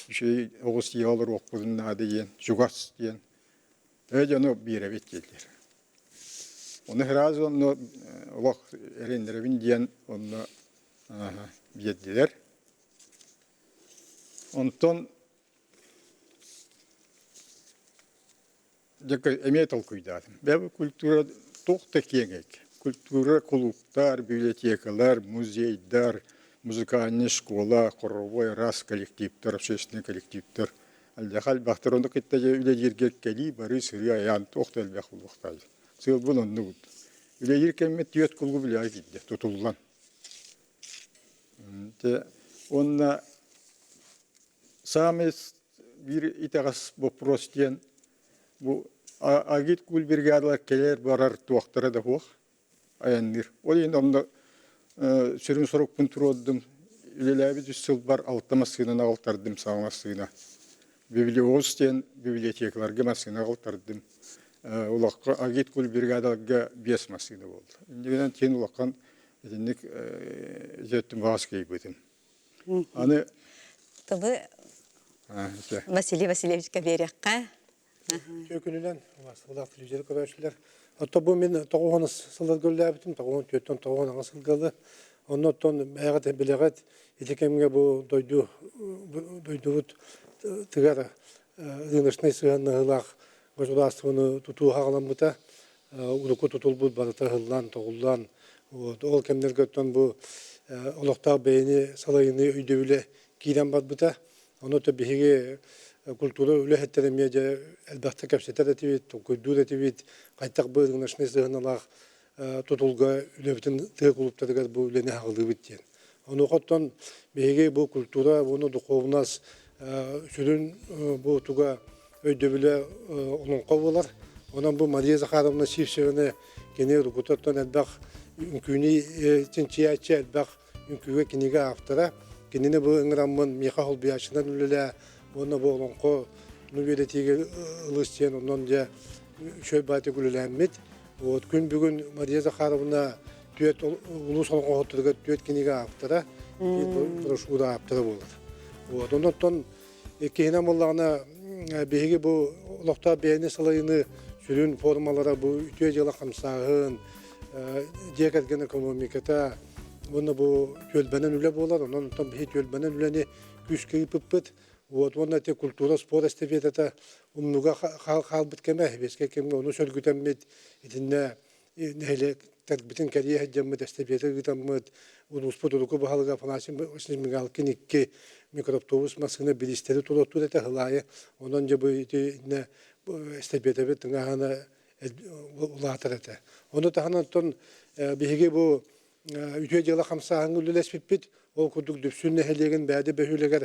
үчүгэй оҕус дьиэҕэ олоруохпутун наада диэн, чугас диэн. Ээ дьону биэрэбит дииллэр. Ону сразу онно олох эрэннэрэбин диэн онно биэрдилэр. Онтон дьэ эмиэ толкуйдаатым. Бэйэм культура туох да киэҥ эйгэ. Культура кулууптар, библиотекалар, музейдар, музыкальная школа, хоровой раз коллективтар, общественный коллективтар элбэх элбэхтэр. Ону кытта дьэ үлэлииргэ кэлии барыы сырыы айаан туох да элбэх буолуохтаах. Сыалбын оннук. Үлэлиир кэммит түөрт кулууп үлэҕэ киирдэ, тутуллан. Уонна саамай биир итэҕэс боппуруос диэн бу агит куль бригадалар кэлэр барар туохтара да суох. айанныыр. Ол иһин онно сүрүн сорукпун туруордум. Үлэлээбит үс сылбар алта массыынаны аҕалтардым, саҥа массыына. Библиоз диэн библиотекаларга массыына аҕалтардым. Улахха агит-куль бригадаларга биэс массыына буолла. Иннигинэн тиэн улахан итинник дьэттим баҕас кыйбытым. Аны Тылы Василий Васильевичка биэриэххэ. Үтүө күнүнэн убаастабылаах телевизоры көрөөччүлэр. Оттон бу мин 90 сылларга үлэлээбитим, 94-төн 98 сылга Онно оттон бэйэҕит билэҕит, ити кэмҥэ бу дойду дойдубут тыгар рыночнай сыһыаннаһыылаах государствоны тутуу хаҕаламмыта. Урукку тутулбут барыта ыһыллан, тоҕуллан, ол кэмнэргэ оттон бу олохтоох бэйэни салайыныы өйдөбүлэ киирэн барбыта. Ону то биһиги культура үлэһиттэрэ эмиэ дьэ элбэхтик кэпсэтэр этибит, толкуйдуур этибит, хайдах бу рыночнай сыһыаналаах тутулга үлэбитин тыа кулууптарыгар бу үлэни аҕалыыбыт диэн. Онуоха оттон биһиги бу культура уонна духуобунас сүрүн бу туга өйдөбүлэ олоҥхо буолар. Онон бу Мария Захаровна Сивцеваны кини уруккутуттан элбэх үҥкүүнү чинчийээччи, элбэх үҥкүүгэ кинигэ автора. Кинини бу ыҥыраммын миэхэ холбуйааччынан үлэлээ уонна бу олоҥхону үөрэтиигэ ылыс диэн онон дьэ үчүгэй баайтык үлэлээммит. Вот күн бүгүн Мария Захаровна түөрт улуус олоҥхоһуттарыгар түөрт кинигэ автора, биир брошюра автора буолар. Вот онон иккиһинэн буоллаҕына биһиги бу олохтоох бэйэни салайыныы сүрүн формалара бу үтүө дьыала хамсааһын, дьиэ кэргэн экономиката уонна бу түөлбэнэн үлэ буолар. Онон оттон биһи түөлбэнэн үлэни күүскэ ыыппыппыт. Вот уонна ити культура спорт эстафетата умнуга хаалбыт кэмэ, сэбиэскэй кэмҥэ ону сөргүтэммит итиннэ нэһилиэктэрбитин кэрийэ сылдьаммыт эстафета ыытаммыт улууспут урукку баһылыга Афанасий Васильевич Мигалкин икки микроавтобус массыына бириистэри туруортуур этэ сыл аайы. Онон дьэ бу итиннэ эстафетабыт тыҥааһына улаатар этэ. Ону таһынан оттон биһиги бу үтүө дьыала хамсааһыҥҥа үлэлэспиппит. Ол курдук Дүпсүн нэһилиэгин Бээди бөһүөлэгэр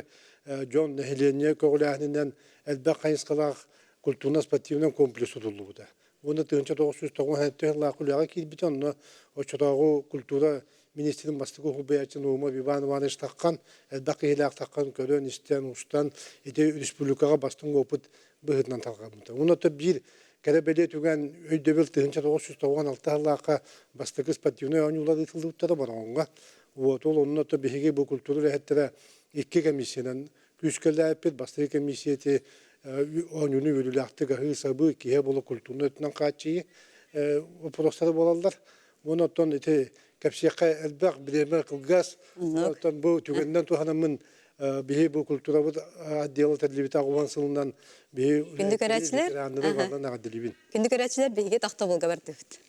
дьон нэһилиэнньэ көҕүлээһининэн элбэх хайысхалаах культурно-спортивнай комплекс тутуллубута. Уонна 1997 сыллаах үлэҕэ киирбитэ. Онно оччотооҕу культура министрин бастакы уһулбуйааччы Наумов Иван Иванович таххан, элбэх киһилээх таххан көрөн-истэн, устан ити республикаҕа бастыҥ опыт быһыытынан тарҕаммыта. Уонна биир кэрэ бэлиэ түгэн өйдөбүл 1996 сыллаахха бастакы спортивнай оонньуулар ыытыллыбыттара Бороҕоҥҥо. Вот ол онно то биһиги бу культура үлэһиттэрэ икки комиссиянан күүскэлээппит. Бастакы комиссия ити оонньууну үөрүүлээхтик аһыы-сабыы, киһи буола культурнай өттүнэн хааччыйыы вопростара буолаллар. Уонна оттон ити кэпсиэххэ элбэх бириэмэ кылгас. Оттон бу түгэнинэн туһанаммын биһи бу культурабыт отдела тэриллибитэ 80 сылынан биһи Күндү көрөөччүлэр, ветераннары эҕэрдэлиибин. Күндү көрөөччүлэр, биһиги тохтобулга бардыбыт.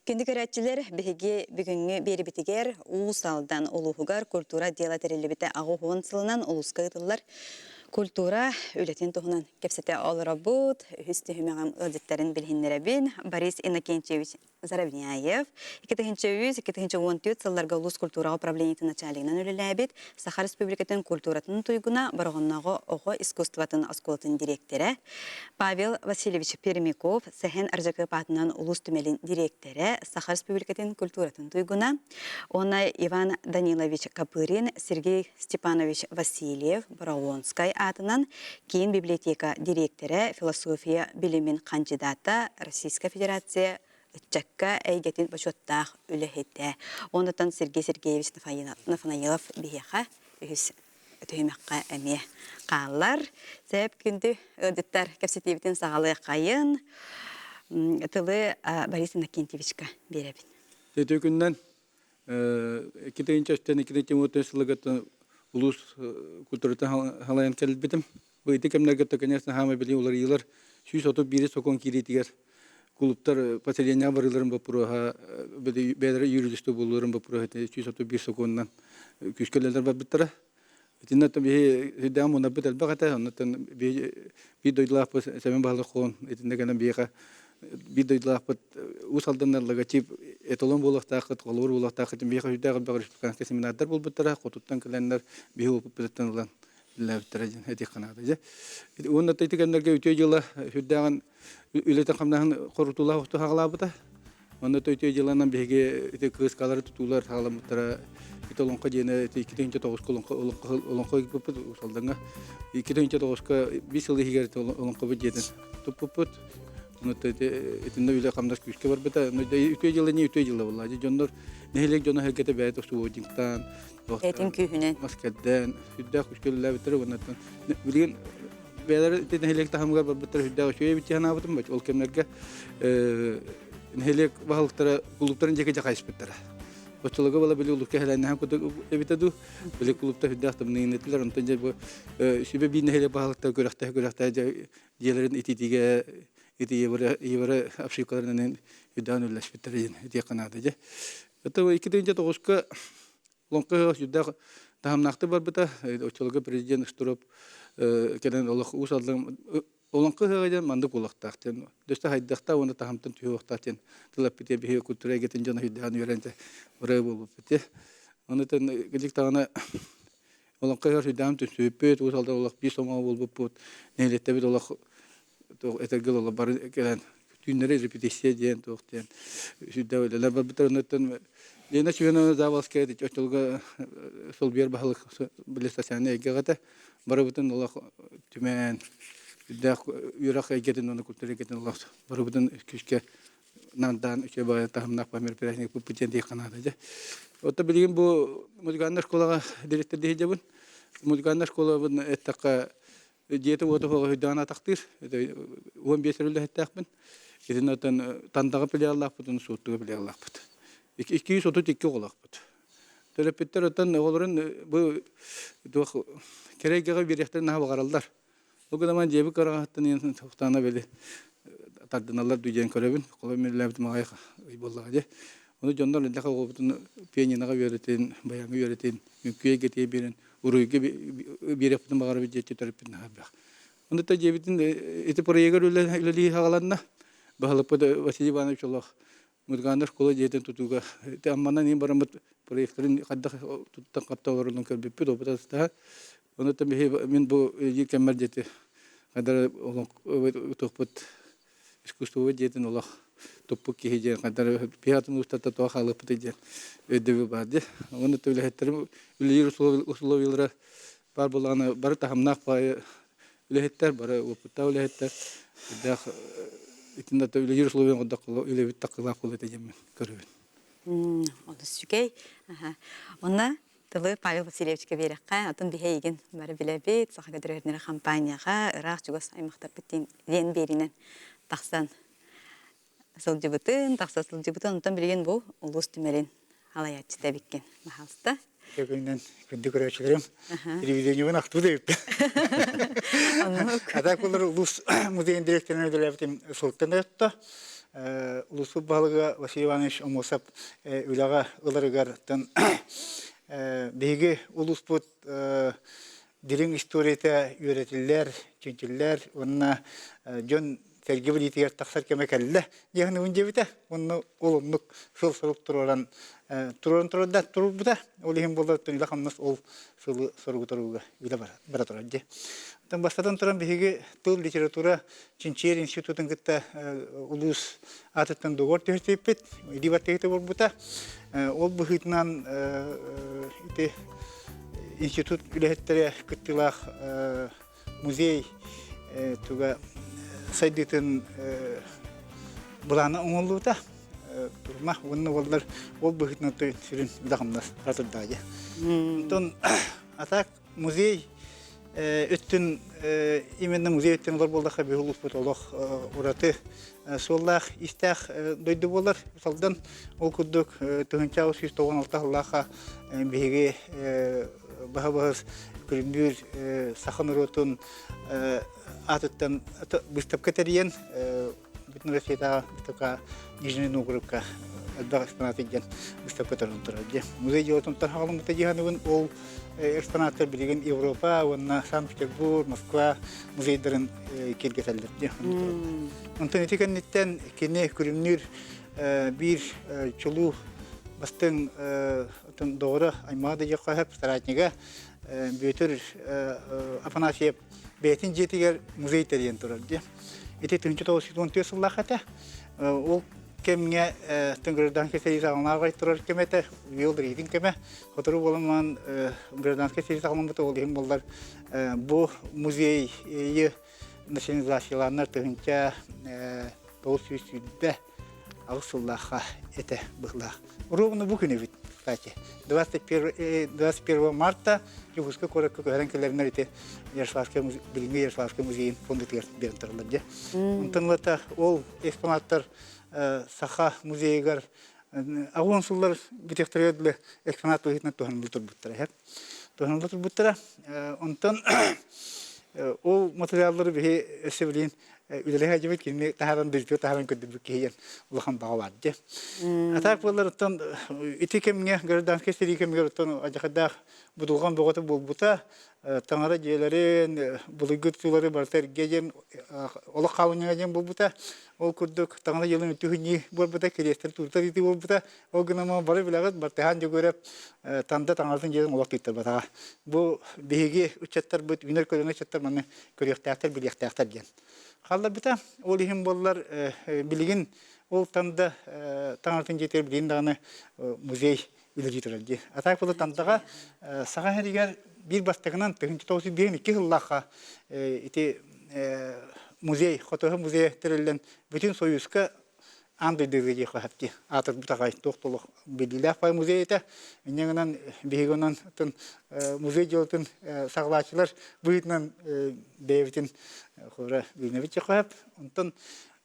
Күндү көрөөччүлэр, биһиги бүгүҥҥү биэрибитигэр Уус Алдан улууһугар культура отдела тэриллибитэ 80 сылынан улууска ыытыллар культура үлэтин туһунан кэпсэтэ олоробут. Үһүс түһүмэҕим ыалдьыттарын билиһиннэрэбин. Борис Иннокентьевич Заровняев, 2003-2014 сылларга улуус культураҕа управлениетын начальнигынан үлэлээбит, Саха Республикатын культуратын туйгуна, Бороҕоннооҕу оҕо искусствотын оскуолатын дириэктэрэ, Павел Васильевич Пермяков, Сэһэн Ардьакыап аатынан улуус түмэлин дириэктэрэ, Саха Республикатын культуратын туйгуна, уонна Иван Данилович Копырин, Сергей Степанович Васильев, Бороҕонскай аатынан Киин библиотека дириэктэрэ, философия билимин хандьыдаата, Российскай Федерация ыччакка эйгэтин бочуоттаах үлэһитэ. Онтон Сергей Сергеевич Нафанаилов биһиэхэ үһүс түһүмэххэ эмиэ хааллар. Сэп күндү ыалдьыттар кэпсэтиибитин саҕалыаххайын. Тылы Борис Иннокентьевичка биэрэбин. Үтүө күннэн 2003 2014 сылыгыттан улуус культуратын халайан кэлбитим. Бу ити кэмнэргэ конечно хаама били уларыйыылар 131 сокуон киириитигэр кулуптар поселениеҕа барыыларын боппуруоһа бэйэлэрэ юридически буолууларын боппуруоһа 131 сокуонунан күүскэ үлэлэр барбыттара. Итиннэ биһи сүрдээх мунарбыт элбэх этэ. Оннуттан биир дойдулаахпыт Сэмэн Баһылык Хоон итиннэ кэлэн биһиэхэ биир дойдулаахпыт Уус Алданнар логотип эталон буолуохтааххыт, холобур буолуохтааххыт. Биһиэхэ сүрдээх элбэх республиканскай семинардар буолбуттара. Хотуттан кэлэннэр биһи опыппытыттан ылан. Үлэлээбиттэрэ диэн этиэххэ наада дьэ. Уонна ити кэмнэргэ үтүө дьыала сүрдээҕин үлэтин-хамнаһын хорутуулаах охту хаҕалаабыта. Онно үтүө дьыаланан биһиги ити кыыскалары тутуулар саҕаламмыттара. Ити олоҥхо диэни ити 2009 олоҥхо олоҥхо ыыппыппыт Уус-Алдаҥҥа. 2009 биир сыл иһигэр ити олоҥхобут дьиэтин туппуппут. Ону итиннэ үлэ-хамнас күүскэ барбыта. Үтүө дьыала не үтүө дьыала буолла. Дьоннор нэһилиэк дьоно сэргэтэ бэйэтэ субботниктаан, Этин күүһүнэн. Мас кэрдэн, сүрдээх күүскэ үлэлээбиттэрэ уонна билигин бэйэлэрэ ити нэһилиэк таһымыгар барбыттара сүрдээх үчүгэй эбит дии санаабытым. Ол кэмнэргэ нэһилиэк баһылыктара кулууптарын дьиэки дьахайыспыттара. Оччолорго была били улукка хэлэннэһэн курдук эбитэ дуу, били кулуупта сүрдээх тымныйын этилэр. Онтон дьэ бу сүбэ биир нэһилиэк баһылыктара күрэхтэһэ күрэхтэһэ дьэ дьиэлэрин ититиигэ ити евро обшивкаларынан үрдээн үллэспиттэр диэн этиэххэ наада дьэ. Это 2009-ка Лоҥхо сүрдээх таһымнаахтык барбыта. Оччолорго президент Штыров кэлэн олох Уус Алдан Олоҥхо ыһыаҕа диэн маннык буолуохтаах диэн дөстө хайдахтаах уонна таһымтан түһүөхтээх диэн тыл эппитэ биһиги культура эйгэтин дьоно сүрдээҕин үөрэн ырыа буолбуппут. Ону кырдьык даҕаны Олоҥхо ыһыаҕар сүрдээҕин түмсүбүппүт, Уус Алдан олох биир сомоҕо буолбуппут, нэһилиэктэбит олох туох этэргэ дылы бары кэлэн түүннэри репетиция диэн туох диэн сүрдээх үлэлэр барбыттар. Оннуттан Лена Семеновна Заволская оччолорго солбуйар баһылык били социальнай эйгэҕэ этэ. Барыбытын олох түмээн сүрдээх үөрэх эйгэтин уонна культура эйгэтин олох барыбытын күүскэ нандаан үчүгэй баҕайы таһымнаах мероприятие ыыппыппыт диэн диэххэ наада дьэ. Оттон билигин бу музыкальнай школаҕа дириэктэрдии сылдьабын. Музыкальнай школабын эттэххэ дьиэтэ-уота суоҕа өйдөөн атахтыыр. 15 үлэһиттээхпин. Итиннэ оттон Тандаҕа филиаллаахпыт, Суоттуга филиаллаахпыт. 232 оҕолоохпут. Төрөппүттэр оттон оҕолорун бу туох кэрэ эйгэҕэ биэриэхтэрин наһаа баҕараллар. Ол гынан дьиэбит кыраҕаһыттан иэн тохтоно били тардыналлар дуу диэн көрөбүн. Холобур мэллээбитим аҕай ый буоллаҕа дии. Ону дьоннор элбэх оҕобутун пианиноҕа үөрэтин, баяҥҥа үөрэтин, үҥкүү эйгэтигэр биэрэн, уруйга биэриэхпитин баҕарабыт диэччи төрөппүт наһаа элбэх. Ону та дьиэбитин ити проегар үлэлии хаҕаланна. Баһылыкпыт Василий Иванович олох Музыкальнай школа дьиэтин тутууга ити Амманан иин бараммыт проекторын хайдах туттан хапта олорорун көрбүппүт, опыт атастаһа. Онон биһи мин бу үлэлиир кэммэр дьиэти хайдары туохпут искусствовой дьиэтин олох туппут киһи диэн хайдары пиатын устата туох хаалыппыт диэн өйдөбүл баар дии. Онон үлэһиттэрим үлэлиир условиялара баар буоллаҕына бары таһымнаах баайы үлэһиттэр, бары уопуттаах үлэһиттэр, үрдээх итиннэ үлэлиир условия оҥордоххо үлэбит таккылаах буолуо этэ диэммин көрөбүн. Олус үчүгэй. Онно тылы Павел Васильевичка биэрэххэ, атын биһи эйигин бары билэбит, Саха көтөрүһүннэрэ хампаанньаҕа ыраах чугас аймахтарбыт диэн биэринэн тахсан сылдьыбытын, тахса сылдьыбытын, онтон билигин бу улуус түмэлин халайааччыта эбиккин. Баһаалыста. Күнүнэн күндү көрөөччүлэрим, телевидениебын ахтыбыт эбиппин. Ата кулар улуус музейын директорынан үлэлээбитим сылтан өттө. Улууспут баһылыга Василий Иванович Омосов үлэҕэ ыларыгар биһиги улууспут дириҥ историята үөрэтиллэр, чинчиллэр уонна дьон сэргэ билиитигэр тахсар кэмэ кэллэ диэхин диэбитэ. Уонна ол оннук сыл-сорук туруоран туруоран турарда турбута. Ол иһин буоллар үлэ-хамнас ол сылы соругу туруга үлэ бара турар дии. Оттон бастатан туран биһиги тыл литература чинчийэр институтун кытта улуус аатыттан договор түһэрсибиппит, илии баттыгыта буолбута. Ол быһыытынан ити институт үлэһиттэрэ кыттыылаах музей туга сайдыытын былаана оҥоһуллубута турма уонна уоллар ол быһыытынан сүрүн үлэ-хамнас атырдаайа. Онтон а так музей өттүн именно музей өттүн олор буоллахха биһи улууспут олох ураты суоллаах истээх дойду буолар. Салдан ол курдук 1996 сыллаахха биһиги баһа-баһыс Күрүмнүүр саха норуотун аатыттан быыстапка тэрийэн бүтүн Россиятааҕы быыстапка Нижний Новгородка элбэх экспонат илдьэн быыстапка туран турар дии. Музей дьыалатын хаҕаламмыта дии саныыбын. Ол экспонаттар билигин Европа уонна Санкт-Петербург, Москва музейдарын киэргэтэллэр дии. Онтон ити кэнниттэн кини Күрүмнүүр биир чулуу бастыҥ доҕоро аймаҕа да диэххэ сөп соратнига. Бүөтүр Афанасьев бэйэтин дьиэтигэр музей тэрийэн турар дии. Ити 1914 сыллаах этэ. Ол кэмҥэ гражданскай сэрии саҕаланаҕай турар кэм этэ, үйэ уларыйыытын кэмэ. Сотору буолан гражданскай сэрии саҕаламмыта ол иһин буоллар бу музейы национализациялааннар 1928 сыллаахха этэ быһылаах. Ровно бу күн эбит, кстати. 21, 21 марта Дьокуускай куоракка көһөрөн кэлэринэр ити Ярославскай билиҥҥи Ярославскай музейын фондатыгар биэрэн тураллар дьэ. Онтон ылата ол экспонаттар Саха музейыгар аҕыс сыллар бүтүөхтэригэр дылы экспонат быһыытынан туһанылла турбуттара. Туһанылла турбуттара. Онтон ол материаллары биһи өссө билигин үлэлэһэ сылдьыбыт кинини таһааран дойдутугар таһааран көрдөрбүт киһи диэн улахан баҕа баар дии. А так буоллар оттон ити кэмҥэ гражданскай сэрии кэмигэр оттон адьахайдаах будулҕан бөҕөтө буолбута таҥара дьиэлэрин былыргы тутуулары барыта эргэ диэн олох хаалынньаҥа диэн буолбута. Ол курдук таҥара дьиэлэрин үтүһүнньүү буолбута, кириэстэри туурта ыытыы буолбута. Ол гынан бары билэҕит, Бартыһаан Дьөгүөрэп Танда таҥаратын дьиэтин олох тыыттарбатаҕа. Бу биһиги ыччаттарбыт, үүнэр көлүөнэ ыччаттар маны көрүөхтээхтэр, билиэхтээхтэр диэн. Хаалларбыта. Ол иһин буоллар билигин ол Танда таҥаратын дьиэтигэр билигин даҕаны музей үлэлии турар дии. А так буолла Тандаҕа Саха сиригэр биир бастакынан 1952 сыллаахха ити музей, Хотоһу музейа тэриллэн бүтүн Союзка аан дойдуга диэххэ сөп дии. Аатырбыт аҕай туох да олох биллиилээх баай музей этэ. Инньэ гынан биһиги онон атын музей дьыалатын саҕалааччылар быһыытынан бэйэбитин холобура билинэбит диэххэ сөп. Онтон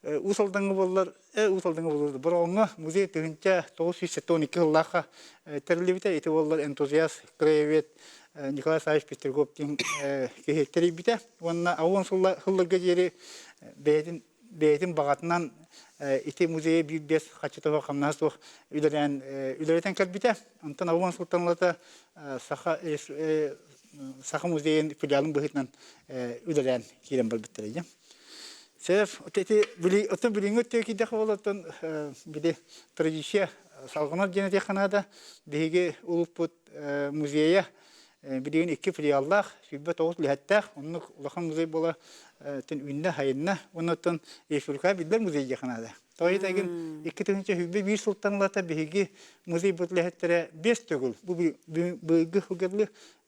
Уус Алдаҥҥа буоллар, Уус Алдаҥҥа буоллар Бороҕоҥҥо музей 1972 сыллаахха тэриллибитэ. Ити буоллар энтузиаст, краевед Николай Савич Петряков диэн киһи тэрийбитэ. Уонна 80 сылларга диэри бэйэтин бэйэтин баҕатынан ити музейы биир биэс хаччыта хамнаһа суох үлэлээн үлэлэтэн кэлбитэ. Онтон 80 сылтан ылата Саха Саха музейын филиалын быһыытынан үлэлээн киирэн барбыттара дьэ. Сев, ити били оттон билиҥҥи өттүгэр киирдэххэ буоллар били традиция салҕанар диэн этиэххэ наада. Биһиги улууспут музейа билигин икки филиаллаах, 29 үлэһиттээх, оннук улахан музей буола үүннэ, хайынна. Оннуттан республикаҕа биллэр музей диэххэ наада. Тоҕо диэтэгин 2021 сылтан ылата биһиги музейбыт үлэһиттэрэ биэс төгүл, бу быйылгы сылга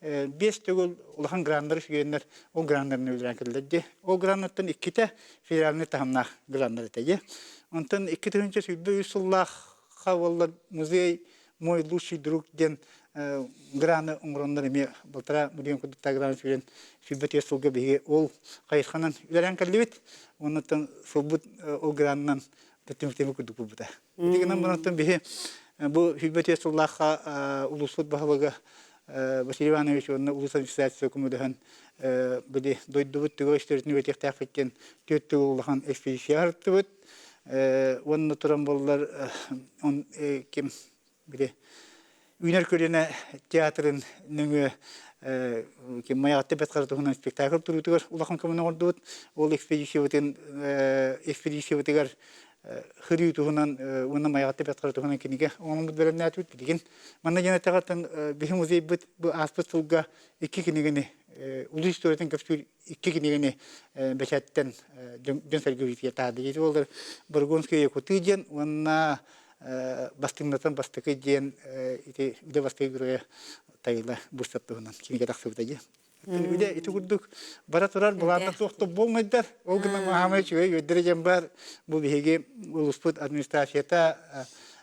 биэс төгүл улахан граннары сүгэннэр ол граннарын үлэлээн кэллэр дии. Ол граннартан иккитэ федеральнай таһымнаах граннар этэ дии. Онтон 2023 сыллаахха буоллар музей мой лучший друг диэн граны оҥороннор эмиэ балтараа миллион курдуктаах граны сүрэн 24 сылга биһиги ол хайысханан үлэлээн кэллибит. Оннуттан сылбыт ол гранынан түмүктэммит курдук буолбута. Ити гынан баран биһи бу 24 сыллаахха улууспут баһылыга Василий Иванович уонна улуус администрацията көмөлөһөн били дойдубут түгэх историята үөрэтиэхтээхпит диэн түөрт төгүл улахан экспедиция арыттыбыт. Уонна туран буоллар ким били үүнэр көлүөнэ театрын нөҥүө ким Майаҕатта Бэрт Хара туһунан спектакль туруутугар улахан көмөнү оҥордубут. Ол экспедициябытын экспедициябытыгар хырыы туһунан уонна Майаҕатта Бэрт Хара туһунан кинигэ оҥороммут бэлэмнээтибит билигин. Манна диэн эттэҕиттэн биһи музейбыт бу ааспыт сылга икки кинигэни улуу историятын кэпсүүр икки кинигэни бэчээттэн дьон-сэргэ үйэтигэр таһаарда. Ити буоллар Боргонские якуты диэн уонна бастыҥнатан бастакы диэн ити үлэ бастакы геройа Тайыла Бурцев туһунан кинигэ тахсыбыта дии. Үлэ ити курдук бара турар былаанна суох болмайдар. Ол гынан маһаамай үчүгэй үөрдэрэ диэн бар. Бу биһиги улууспут администрацията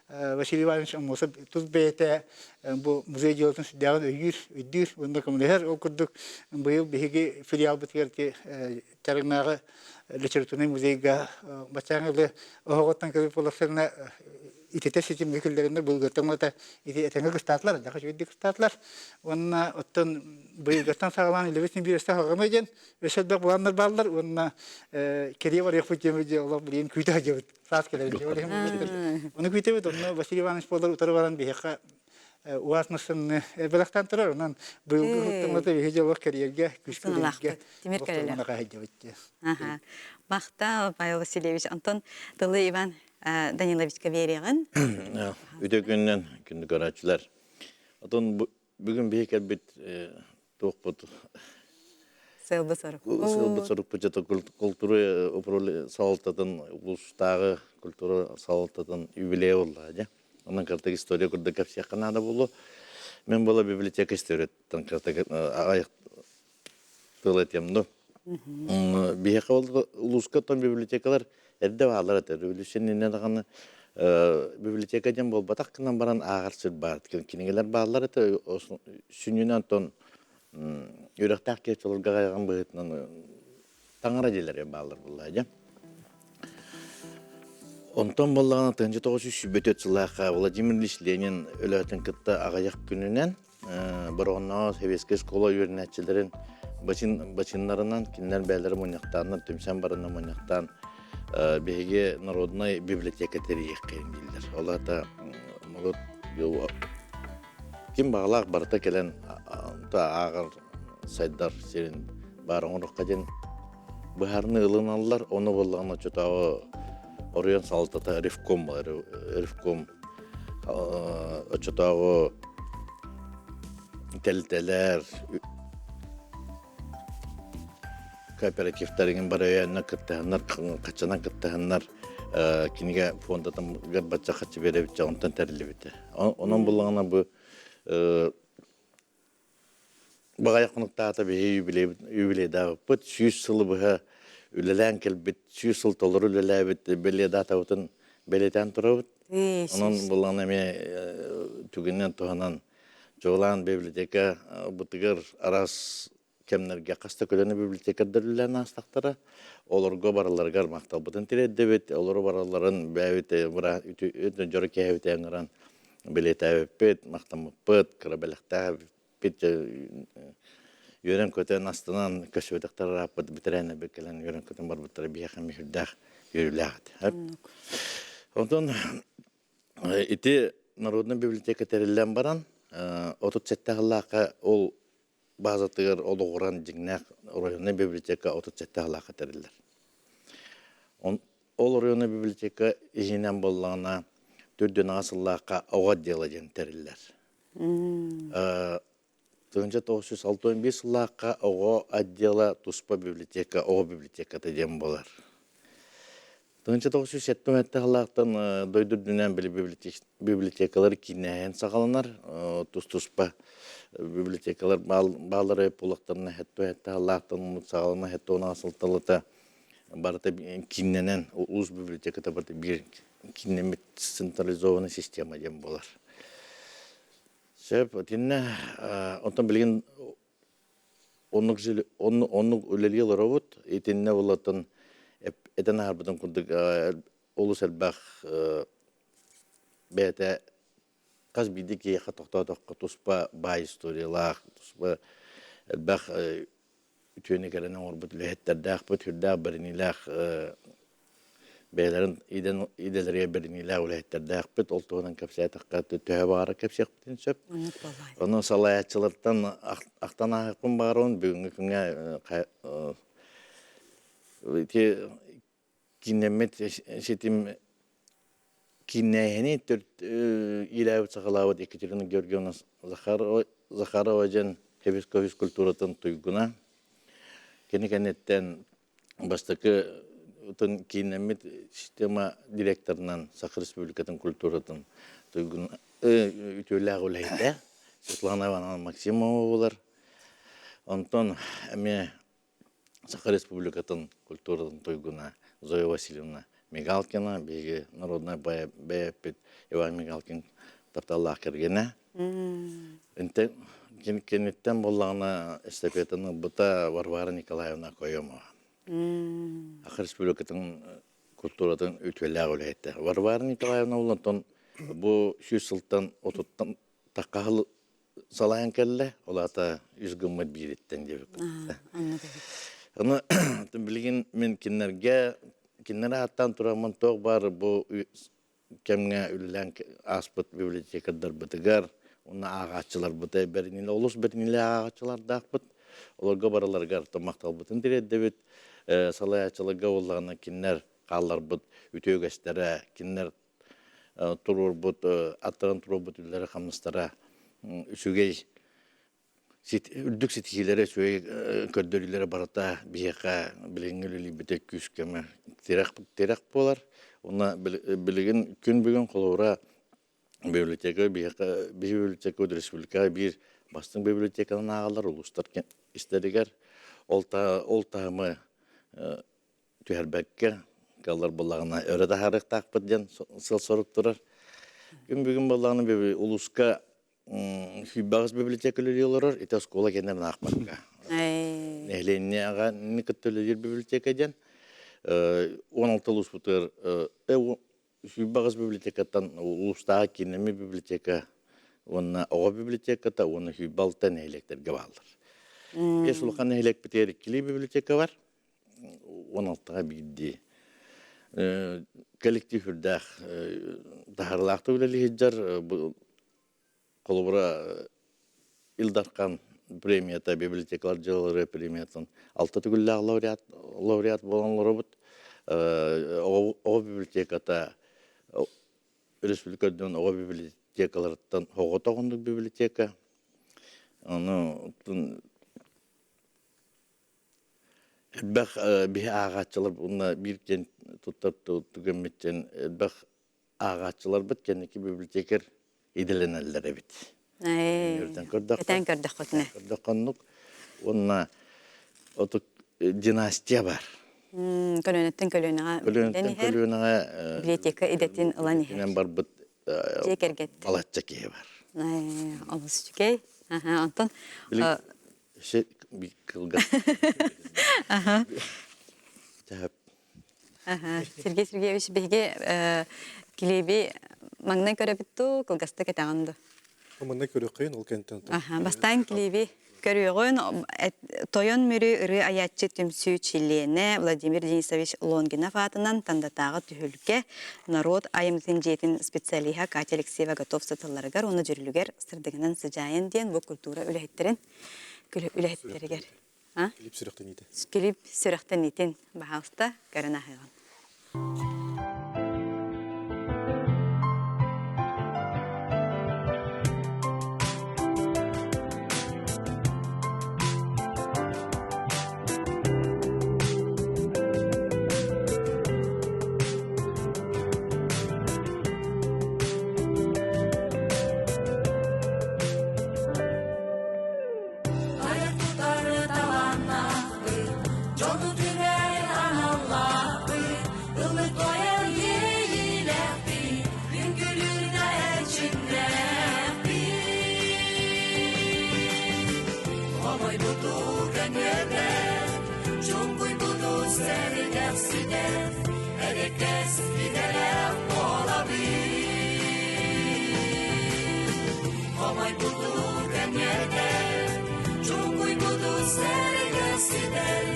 Василий Иванович Аммосов тус бэйэтэ бу музей дьыалатын сүрдээҕин өйүүр, өйдүүр уонна көмөлөһөр. Ол курдук быйыл биһиги филиалбытыгар ити Чарыҥнааҕы литературнай музейга баччааҥы ылы оһоҕоттон кэлбит буоллахтарына ититэр ситимҥэ киллэрэннэр былыргыттан ылата ити этэҥҥэ кыстаатылар, дьаха үчүгэйдик кыстаатылар. Уонна оттон быйылгыттан саҕалаан үлэбит син биир өссө салҕаныы диэн өссө элбэх былааннар бааллар уонна кэрийэ барыахпыт диэн дьэ олох билигин күүтэ сылдьабыт. Саас кэлэр дьэ. Ону күүтэбит, онно Василий Иванович буолар утары баран биһиэхэ уаз массыынаны бэлэхтээн турар. Онон быйылгы ыһыктаммыта биһи дьоллох кэрийэргэ, күүскэ үлэлииргэ Тимир кэлэлэр. Махтал, Павел Васильевич. Онтон тылы Иван Даниловичка биэриэҕин. Үтө күннэн күндү көрөөччүлэр. Отон бүгүн биһи кэлбит. Туохпут Сыалбыт сорукпут. Сыалбыт сорукпут дьэ култуура управление салалтатын улуустааҕы культура салалтатын юбилейа буолла дьэ. Онон кырдык история курдук кэпсиэххэ наада буолуо. Мен буола библиотека историяттан кырдык аҕыйах тыл этиэм ну. Биһиэхэ ол улууска оттон библиотекалар эрдэ бааллар этэ. Революция иннинэ даҕаны библиотека диэн буолбатах гынан баран ааҕар сир баар. Кинигэлэр бааллар этэ. Сүнньүнэн оттон үөрэхтээх киһи чолорго аҕайаҕын быһыытынан таҥара дьиэлэрэ бааллар буоллаа дьэ. Онтон буоллаҕына 1924 сыллаахха Владимир Ильич Ленин өлөөтүн кытта аҕыйах күнүнэн Бороҕоннооҕу советскай школа үөрэнээччилэрин бачин бачыннарынан кинилэр бэйэлэрэ мунньахтааннар түмсэн баранна мунньахтаан биһиги народнай библиотека тэрийиэххэйин дииллэр. Ол аата норуот ким баҕалаах барыта кэлэн ааҕар сайдар сирин баар оҥоруохха диэн быһаарыныы ылыналлар. Ону буоллаҕына оччотооҕу оройуон салалтата ревком ревком оччотооҕу тэрилтэлэр кооперативтарыгын бары өйөөннөр кыттыһаннар хаччанан кыттыһаннар кинигэ фондатыгар бачча хаччы биэрэбит онтон тэриллибитэ. Онон буллаҕына бу Баҕайах хонуктаата биһи юбилейдаабыппыт 100 сылы быһа үлэлээн кэлбит, 100 сыл толору үлэлээбит бэлиэ датабытын бэлиэтээн турабыт. Онон булан эмиэ түгэнинэн туһанан чуолаан библиотека бытыгар араас кэмнэргэ хас да көлүөнэ библиотекардар үлэлээн аастахтара. Олорго бараларыгар махталбытын тириэрдэбит, олору баралларын бэйэбит дьоро киэһэбит ыҥыран бэлиэтээбиппит, махтаммыппыт, кыра бэлэхтээбиппит, үөрэн-көтөн, астынан көсүбэтэхтэр ырааппыт бэтэрээннэрбит кэлэн үөрэн-көтөн барбыттара биһиэхэ эмиэ сүрдээх үөрүүлээх этэ. Онтон ити народнай библиотека тэриллэн баран, 37 сыллаахха ол базатыгар олоҕуран дьиҥнээх районнай библиотека 37 сыллаахха тэриллэр. Ол оройуоннай библиотека иһинэн буоллаҕына, төрдүөн аҕа сыллаахха оҕо отдела диэн тэриллэр. 1965 сыллаахха оҕо отдела туспа библиотека, оҕо библиотеката диэн буолар. 1977 сыллаахтан дойду үрдүнэн били библиотекалар кииннээһин саҕаланар. Тус-туспа библиотекалар бааллара буолуохтарына 77 сыллаахтан саҕалана 76 сылталата барыта кииннэнэн улуус библиотеката барыта биир кииннэммит централизованный система диэн буолар. Сөп, итиннэ онтон билигин оннук оннук үлэлии олоробут. Итиннэ булатын этэн аһарбытым курдук олус элбэх бэйэтэ хас биирдии киһиэхэ тохтоотоххо туспа баай историялаах, туспа элбэх үтүөнү кэлэн оҥорбут үлэһиттэрдээхпит, сүрдээх бэриниилээх бэйэлэрин идэлэригэр бэриниилээх үлэһиттэрдээхпит. Ол туһунан кэпсээтэххэ төһө баҕарар кэпсиэхпитин сөп. Онон салайааччылартан ахтан ааһыахпын баҕарабын. Бүгүҥҥү күҥҥэ ити кииннэммит ситим кииннээһини төрт иилээбит саҕалаабыт Екатерина Георгиевна Захарова диэн Хебиско физкультуратын туйгуна. Кини кэнниттэн бастакы кииннэммит система директорынан Саха Республикатын культуратын туйгуна үтүөлээх үлэһитэ Светлана Ивановна Максимова буолар. Онтон эмиэ Саха Республикатын культуратын туйгуна Зоя Васильевна Мигалкина, биһиги народнай бэйэппит Иван Мигалкин тапталлаах кэргэнэ. Киниттэн буоллаҕына эстафетаны ылбыта Варвара Николаевна Окоемова. Саха Республикатын культуратын үтүөлээх үлэһитэ. Варвара Николаевна онтон бу 100 сылтан отуттан тахха салайан кэллэ, ол аата үс гыммыт биириттэн диэбиппит. Ону билигин мин кинилэргэ кинилэр ааттаан тураммын туох баар бу кэмҥэ үлэлээн ааспыт библиотекардарбытыгар уонна ааҕааччыларбыта бэриниилэ олус бэриниилээх ааҕааччылардаахпыт. Олорго барыларыгар махталбытын тириэрдэбит. Салайааччыларга буоллаҕына кинилэр хаалларбыт үтүө үгэстэрэ, кинилэр туруорбут аттарын туруорбут үлэлэрэ-хамнастара үчүгэй. Үрдүк ситиһиилэрэ, үчүгэй көрдөрүүлэрэ барыта биһиэхэ билиҥҥи үлэлиирбитэ күүс-көмө тирэх, тирэх буолар. Уонна билигин күн бүгүн холобура библиотека биһиэхэ биһи библиотека республикаҕа биир бастыҥ библиотеканан ааҕаллар улуустар истэригэр. Ол, ол таһымы түһэрбэккэ кыаллар буоллаҕына өрө таһаарыахтаахпыт диэн сыал-сорук турар. Күн бүгүн буоллаҕына улууска Сүүрбэҕис библиотека үлэлии олорор, ити оскуола кэннин аахпакка. Нэһилиэнньэҕэ кытта үлэлиир библиотека диэн 16 улууспутугар 28 библиотекаттан улуустааҕы кииннэммит библиотека уонна оҕо библиотеката уонна 26 нэһилиэктэргэ бааллар. Биэс улахан нэһилиэкпитигэр иккилии библиотека бар, 16-га биирдии. Коллектив үрдээх таһаарыылаахтык үлэлии сылдьар Холобура, Ил Дархан премията, библиотекалар дьыалалара премиятын алта төгүллээх лауреат, лауреат буолан олоробут. Оҕо библиотеката республика үрдүнэн оҕо библиотекаларыттан соҕотох оннук библиотека. Ону элбэх биһи ааҕааччылар уонна биир диэн туттар түгэммиттэн элбэх ааҕааччыларбыт кэнники библиотекарь идэлэнэллэр эбит. Этэн көрдөххүтүнэ. Көрдөххөннүк уонна отук династия бар. Көлүөнэттэн көлүөнэҕэ Көлүөнэттэн көлүөнэҕэ библиотека идэтин ылан иһэр. барбыт Дьиэ кэргэттэр. Балачча киһи бар. Олус үчүгэй. Онтон кылгас. Сергей Сергеевич, биһиги килиэби маҥнай көрөбүт дуу, кылгастык этэҕин дуу? Манна көрүөххүн, ол кэнтэн. Бастаан килиэби көрүөҕүн. Тойон Мүрү ырыа айааччы түмсүү чилиэнэ Владимир Денисович Лонгинов аатынан Тандатааҕы түһүлгэ норуот айымньытын дьиэтин специалиһа Катя Алексеева готов сыталларыгар уонна дьүрүлүгэр сырдыгынан сыдьаайан диэн бу культура үлэһиттэрин үлэһиттэригэр Клип сүрэхтэниитэ. Клип сүрэхтэниитин, баһаалыста, көрөн аһыаҕын. Айар-тутар талааннаахпыт, дьону түмэр аналлаахпыт, ыллык-туойар иэйиилээхпит, үҥкүүлүүр да эрчимнээхпит. Хомойбуту көҥүөрдэр, чуҥкуйбуту сэргэхситэр, эриэккэс идэлээх буолабыт. Хомойбуту көҥүөрдэр, чуҥкуйбуту сэргэхситэр,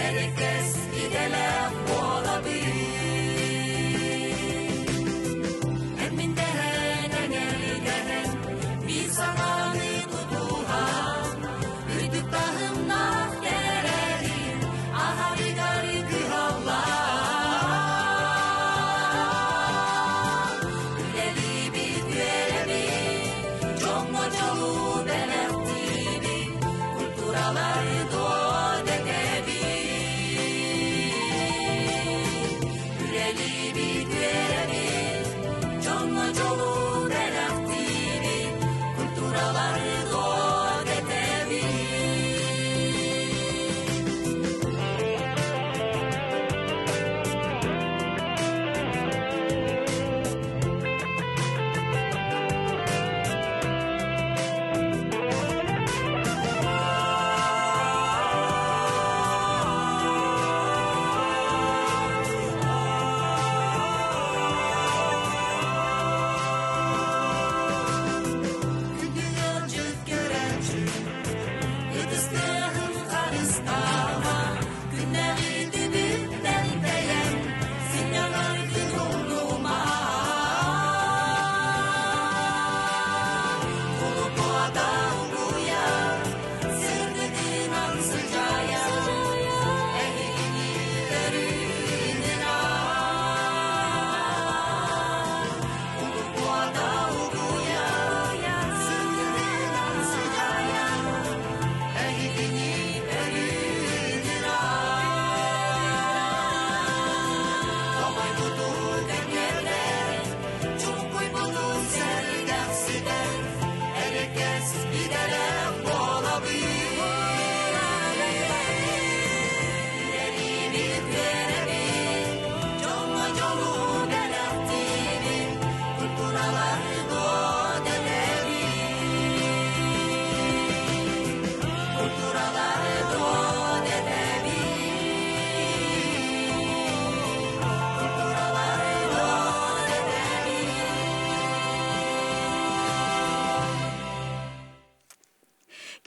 эриэккэс идэлээх буолабыт. Эн-мин дэһэн, эҥэрдэһэн, биир санааны тутуһан, үрдүк таһымнаах тэрээһин аһарыгар кыһаллан. Үлэлиибит, үөрэбит, дьоҥҥо дьолу бэлэхтиибит, культуралары дэтэбит. Үлэлиибит, үөрэбит, дьоҥҥо дьолу бэлэхтиибит, культуралары дэтэбит.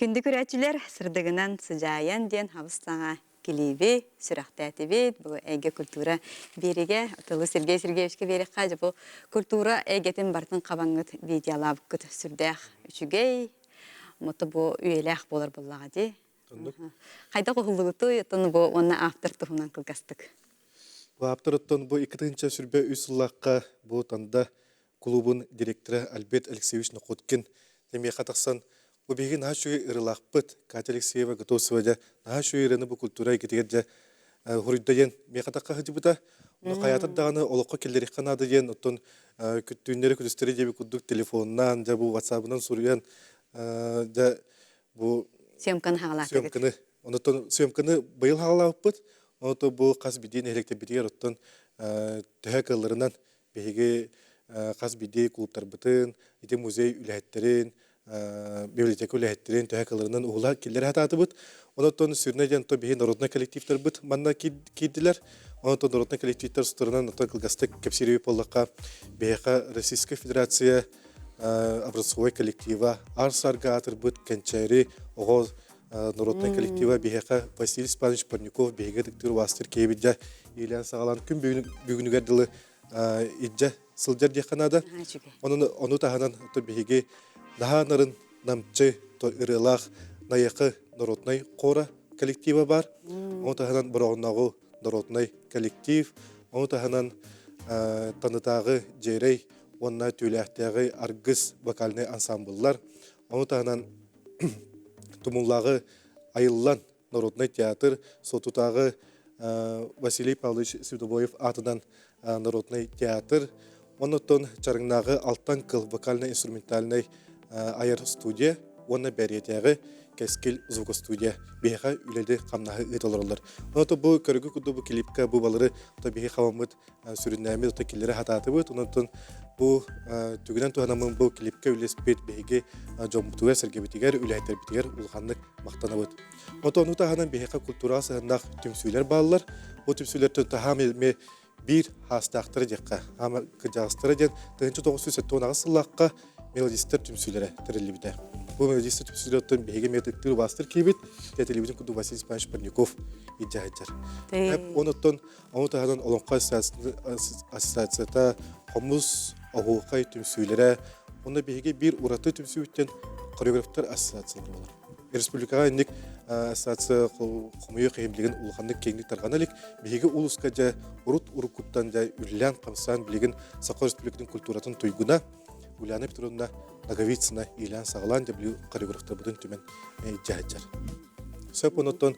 Күндү көрөөччүлэр, сырдыгынан сыдьаайан диэн хабыс саҥа килииби сүрэхтээтибит. Бу эйгэ культура биэригэ тылы Сергей Сергеевичке биэриэххэ дьэ бу культура эйгэтин барытын хабаҥҥыт видеолаабыккыт сүрдээх үчүгэй. Мото бу үйэлээх буолар буоллаҕа дии. Хайдах уһуллугутуй оттон бу уонна автор туһунан кылгастык. Бу автор оттон бу 2023 сыллаахха бу Танда клубун директора Альберт Алексеевич Находкин эмиэхэ тахсан бу биһиги наһаа үчүгэй ырылаахпыт Катя Алексеева Готовцева дьэ наһаа үчүгэй ырыаны бу культура эйгэтигэр дьэ хуруйда диэн миэхэ тахха сылдьыбыта. Ону хайаатар даҕаны олоххо киллэриэххэ наада диэн оттон күттүүннэри күнүстэри диэбит курдук телефоннаан дьэ бу ватсабынан суруйан дьэ бу съемканы хаалаатыгыт. Съемканы. Онтон съемканы быйыл хаалаабыппыт. Онтон бу хас биирдии нэһилиэктэрбитигэр оттон төһө кыалларынан биһиги хас биирдии клубтарбытын, ити музей үлэһиттэрин, библиотека үлэһиттэрин төһө кыалларынан уһула киллэрэ сатаатыбыт. Онтон сүрүнэ диэн то биһи народнай коллективтарбыт манна киирдилэр. Онтон народнай коллективтар сутарынан оттон кылгастык кэпсиир буоллахха, биһиэхэ Российская Федерация образцовай коллектива ар-сарга аатырбыт Кэнчээри оҕо народнай коллектива биһиэхэ Василий Степанович Парников биһиги ытыктыыр убаастыыр киһибит дьэ иилээн саҕалаан күн бүгүнүгэр дылы илдьэ сылдьар диэххэ наада. Онон ону таһынан биһиги наһаа нарын намчы ырыалаах Найахы народнай хора коллектива бар. Ону таһынан Бороҕоннооҕу народнай коллектив, ону таһынан Танытааҕы Дьиэрэй уонна Түүлээхтээҕи Аргыс вокальнай ансамбллар, ону таһынан Тумуллааҕы Айыллан народнай театр, Сотутааҕы Василий Павлович Святобоев аатынан народнай театр, оннуттан Чарыҥнааҕы Алтан кыл вокально-инструментальнай айар студия уонна Бэриэтээҕи Кэскил звукостудия биһиэхэ үлэли хамнаһы ыыта олороллор. Онон бу көргү курдук бу клипка бу балары биһи хабаммыт сүрүннээммит ото киллэрэ хатаатыбыт. Онон бу түгүнэн туһанаммын бу клипка үлэспит биһиги дьоммутугар, сэргэбитигэр, үлэһиттэрбитигэр улаханнык махтанабыт. Онтон ону таһынан биһиэхэ культураҕа сыһыаннаах түмсүүлэр бааллар. Бу түмсүүлэртэн таһаам эмиэ биир хаастаахтара диэххэ, хаама кырдьаҕастара диэн 1978 сыллаахха мелодистар түмсүүлэрэ тэриллибитэ. Бу мелодистар түмсүүлэриттэн биһиги эмиэ ытыктыыр убаастыр киһибит, тэтилибитин курдук Василий Степанович Парников илдьэ сылдьар. Онуттан ону таһынан Олоҥхо ассоциацията, хомус, оһуохай түмсүүлэрэ, онно биһиги биир ураты түмсүүбүттэн хореографтар ассоциациялара буолар. Республикаҕа инник ассоциация хомуйуох иһин билигин улаханнык киэҥник тарҕана илик. Биһиги улууска дьэ урут уруккуттан дьэ үлэлээн-хамсаан билигин Саха Республикатын культуратын туйгуна Ульяна Петровна Ноговицына иилээн-саҕалаан дьэ били хореографтарбытын түмэн илдьэ сылдьар. Сөп онуттан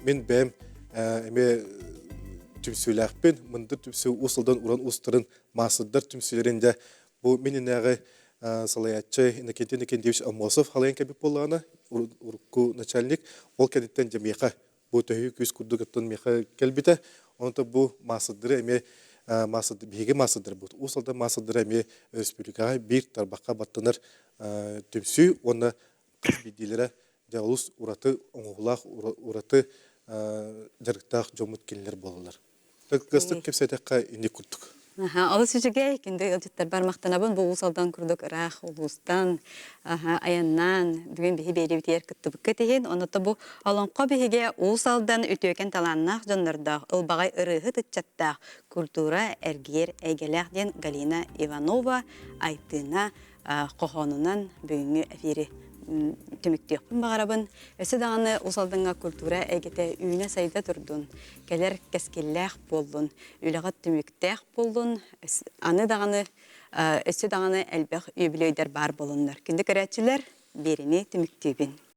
мин бэйэм эмиэ түмсүүлээхпин, мындыр түмсүү уус алдан уран уустарын маастардар түмсүүлэрин дьэ бу мин инээҕи салайааччы Иннокентий Иннокентьевич Аммосов халайан кэлбит буоллаҕына, урукку начальник, ол кэнниттэн дьэ миэхэ бу төһүү күүс курдук оттон миэхэ кэлбитэ. Онон бу маастардары эмиэ биһиги маастардарбыт, Уус Алдан маастардара эмиэ республикаҕа биир тарбахха баттанар түмсүү уонна хас биирдиилэрэ дьэ олус ураты оҥоһуулаах, ураты дьарыктаах дьоммут кинилэр буолаллар. Кылгастык кэпсээтэххэ инник курдук. Олус үчүгэй, күндү ыалдьыттарбар махтанабын. Бу Уус Алдан курдук ыраах улуустан айаннаан бүгүн биһи биэриибитигэр кыттыбыккыт иһин. Онута бу Олоҥхо биһигэ Уус Алдан үтүөкэн талааннаах дьоннордоох, ылбаҕай ырыаһыт ыччаттаах, культура эргиэр эйгэлээх диэн Галина Иванова, Айтыына хоһоонунан бүгүҥҥү эфири түмүктүөхпүн баҕарабын. Өссө даҕаны Уус Алдаҥҥа культура эйгэтэ үүнэ-сайда турдун, кэлэр кэскиллээх буоллун, үлэҕэ түмүктээх буоллун, аны даҕаны өссө даҕаны элбэх үбүлүөйдэр баар буолуннар. Күндү көрөөччүлэр, биэриини түмүктүүбүн.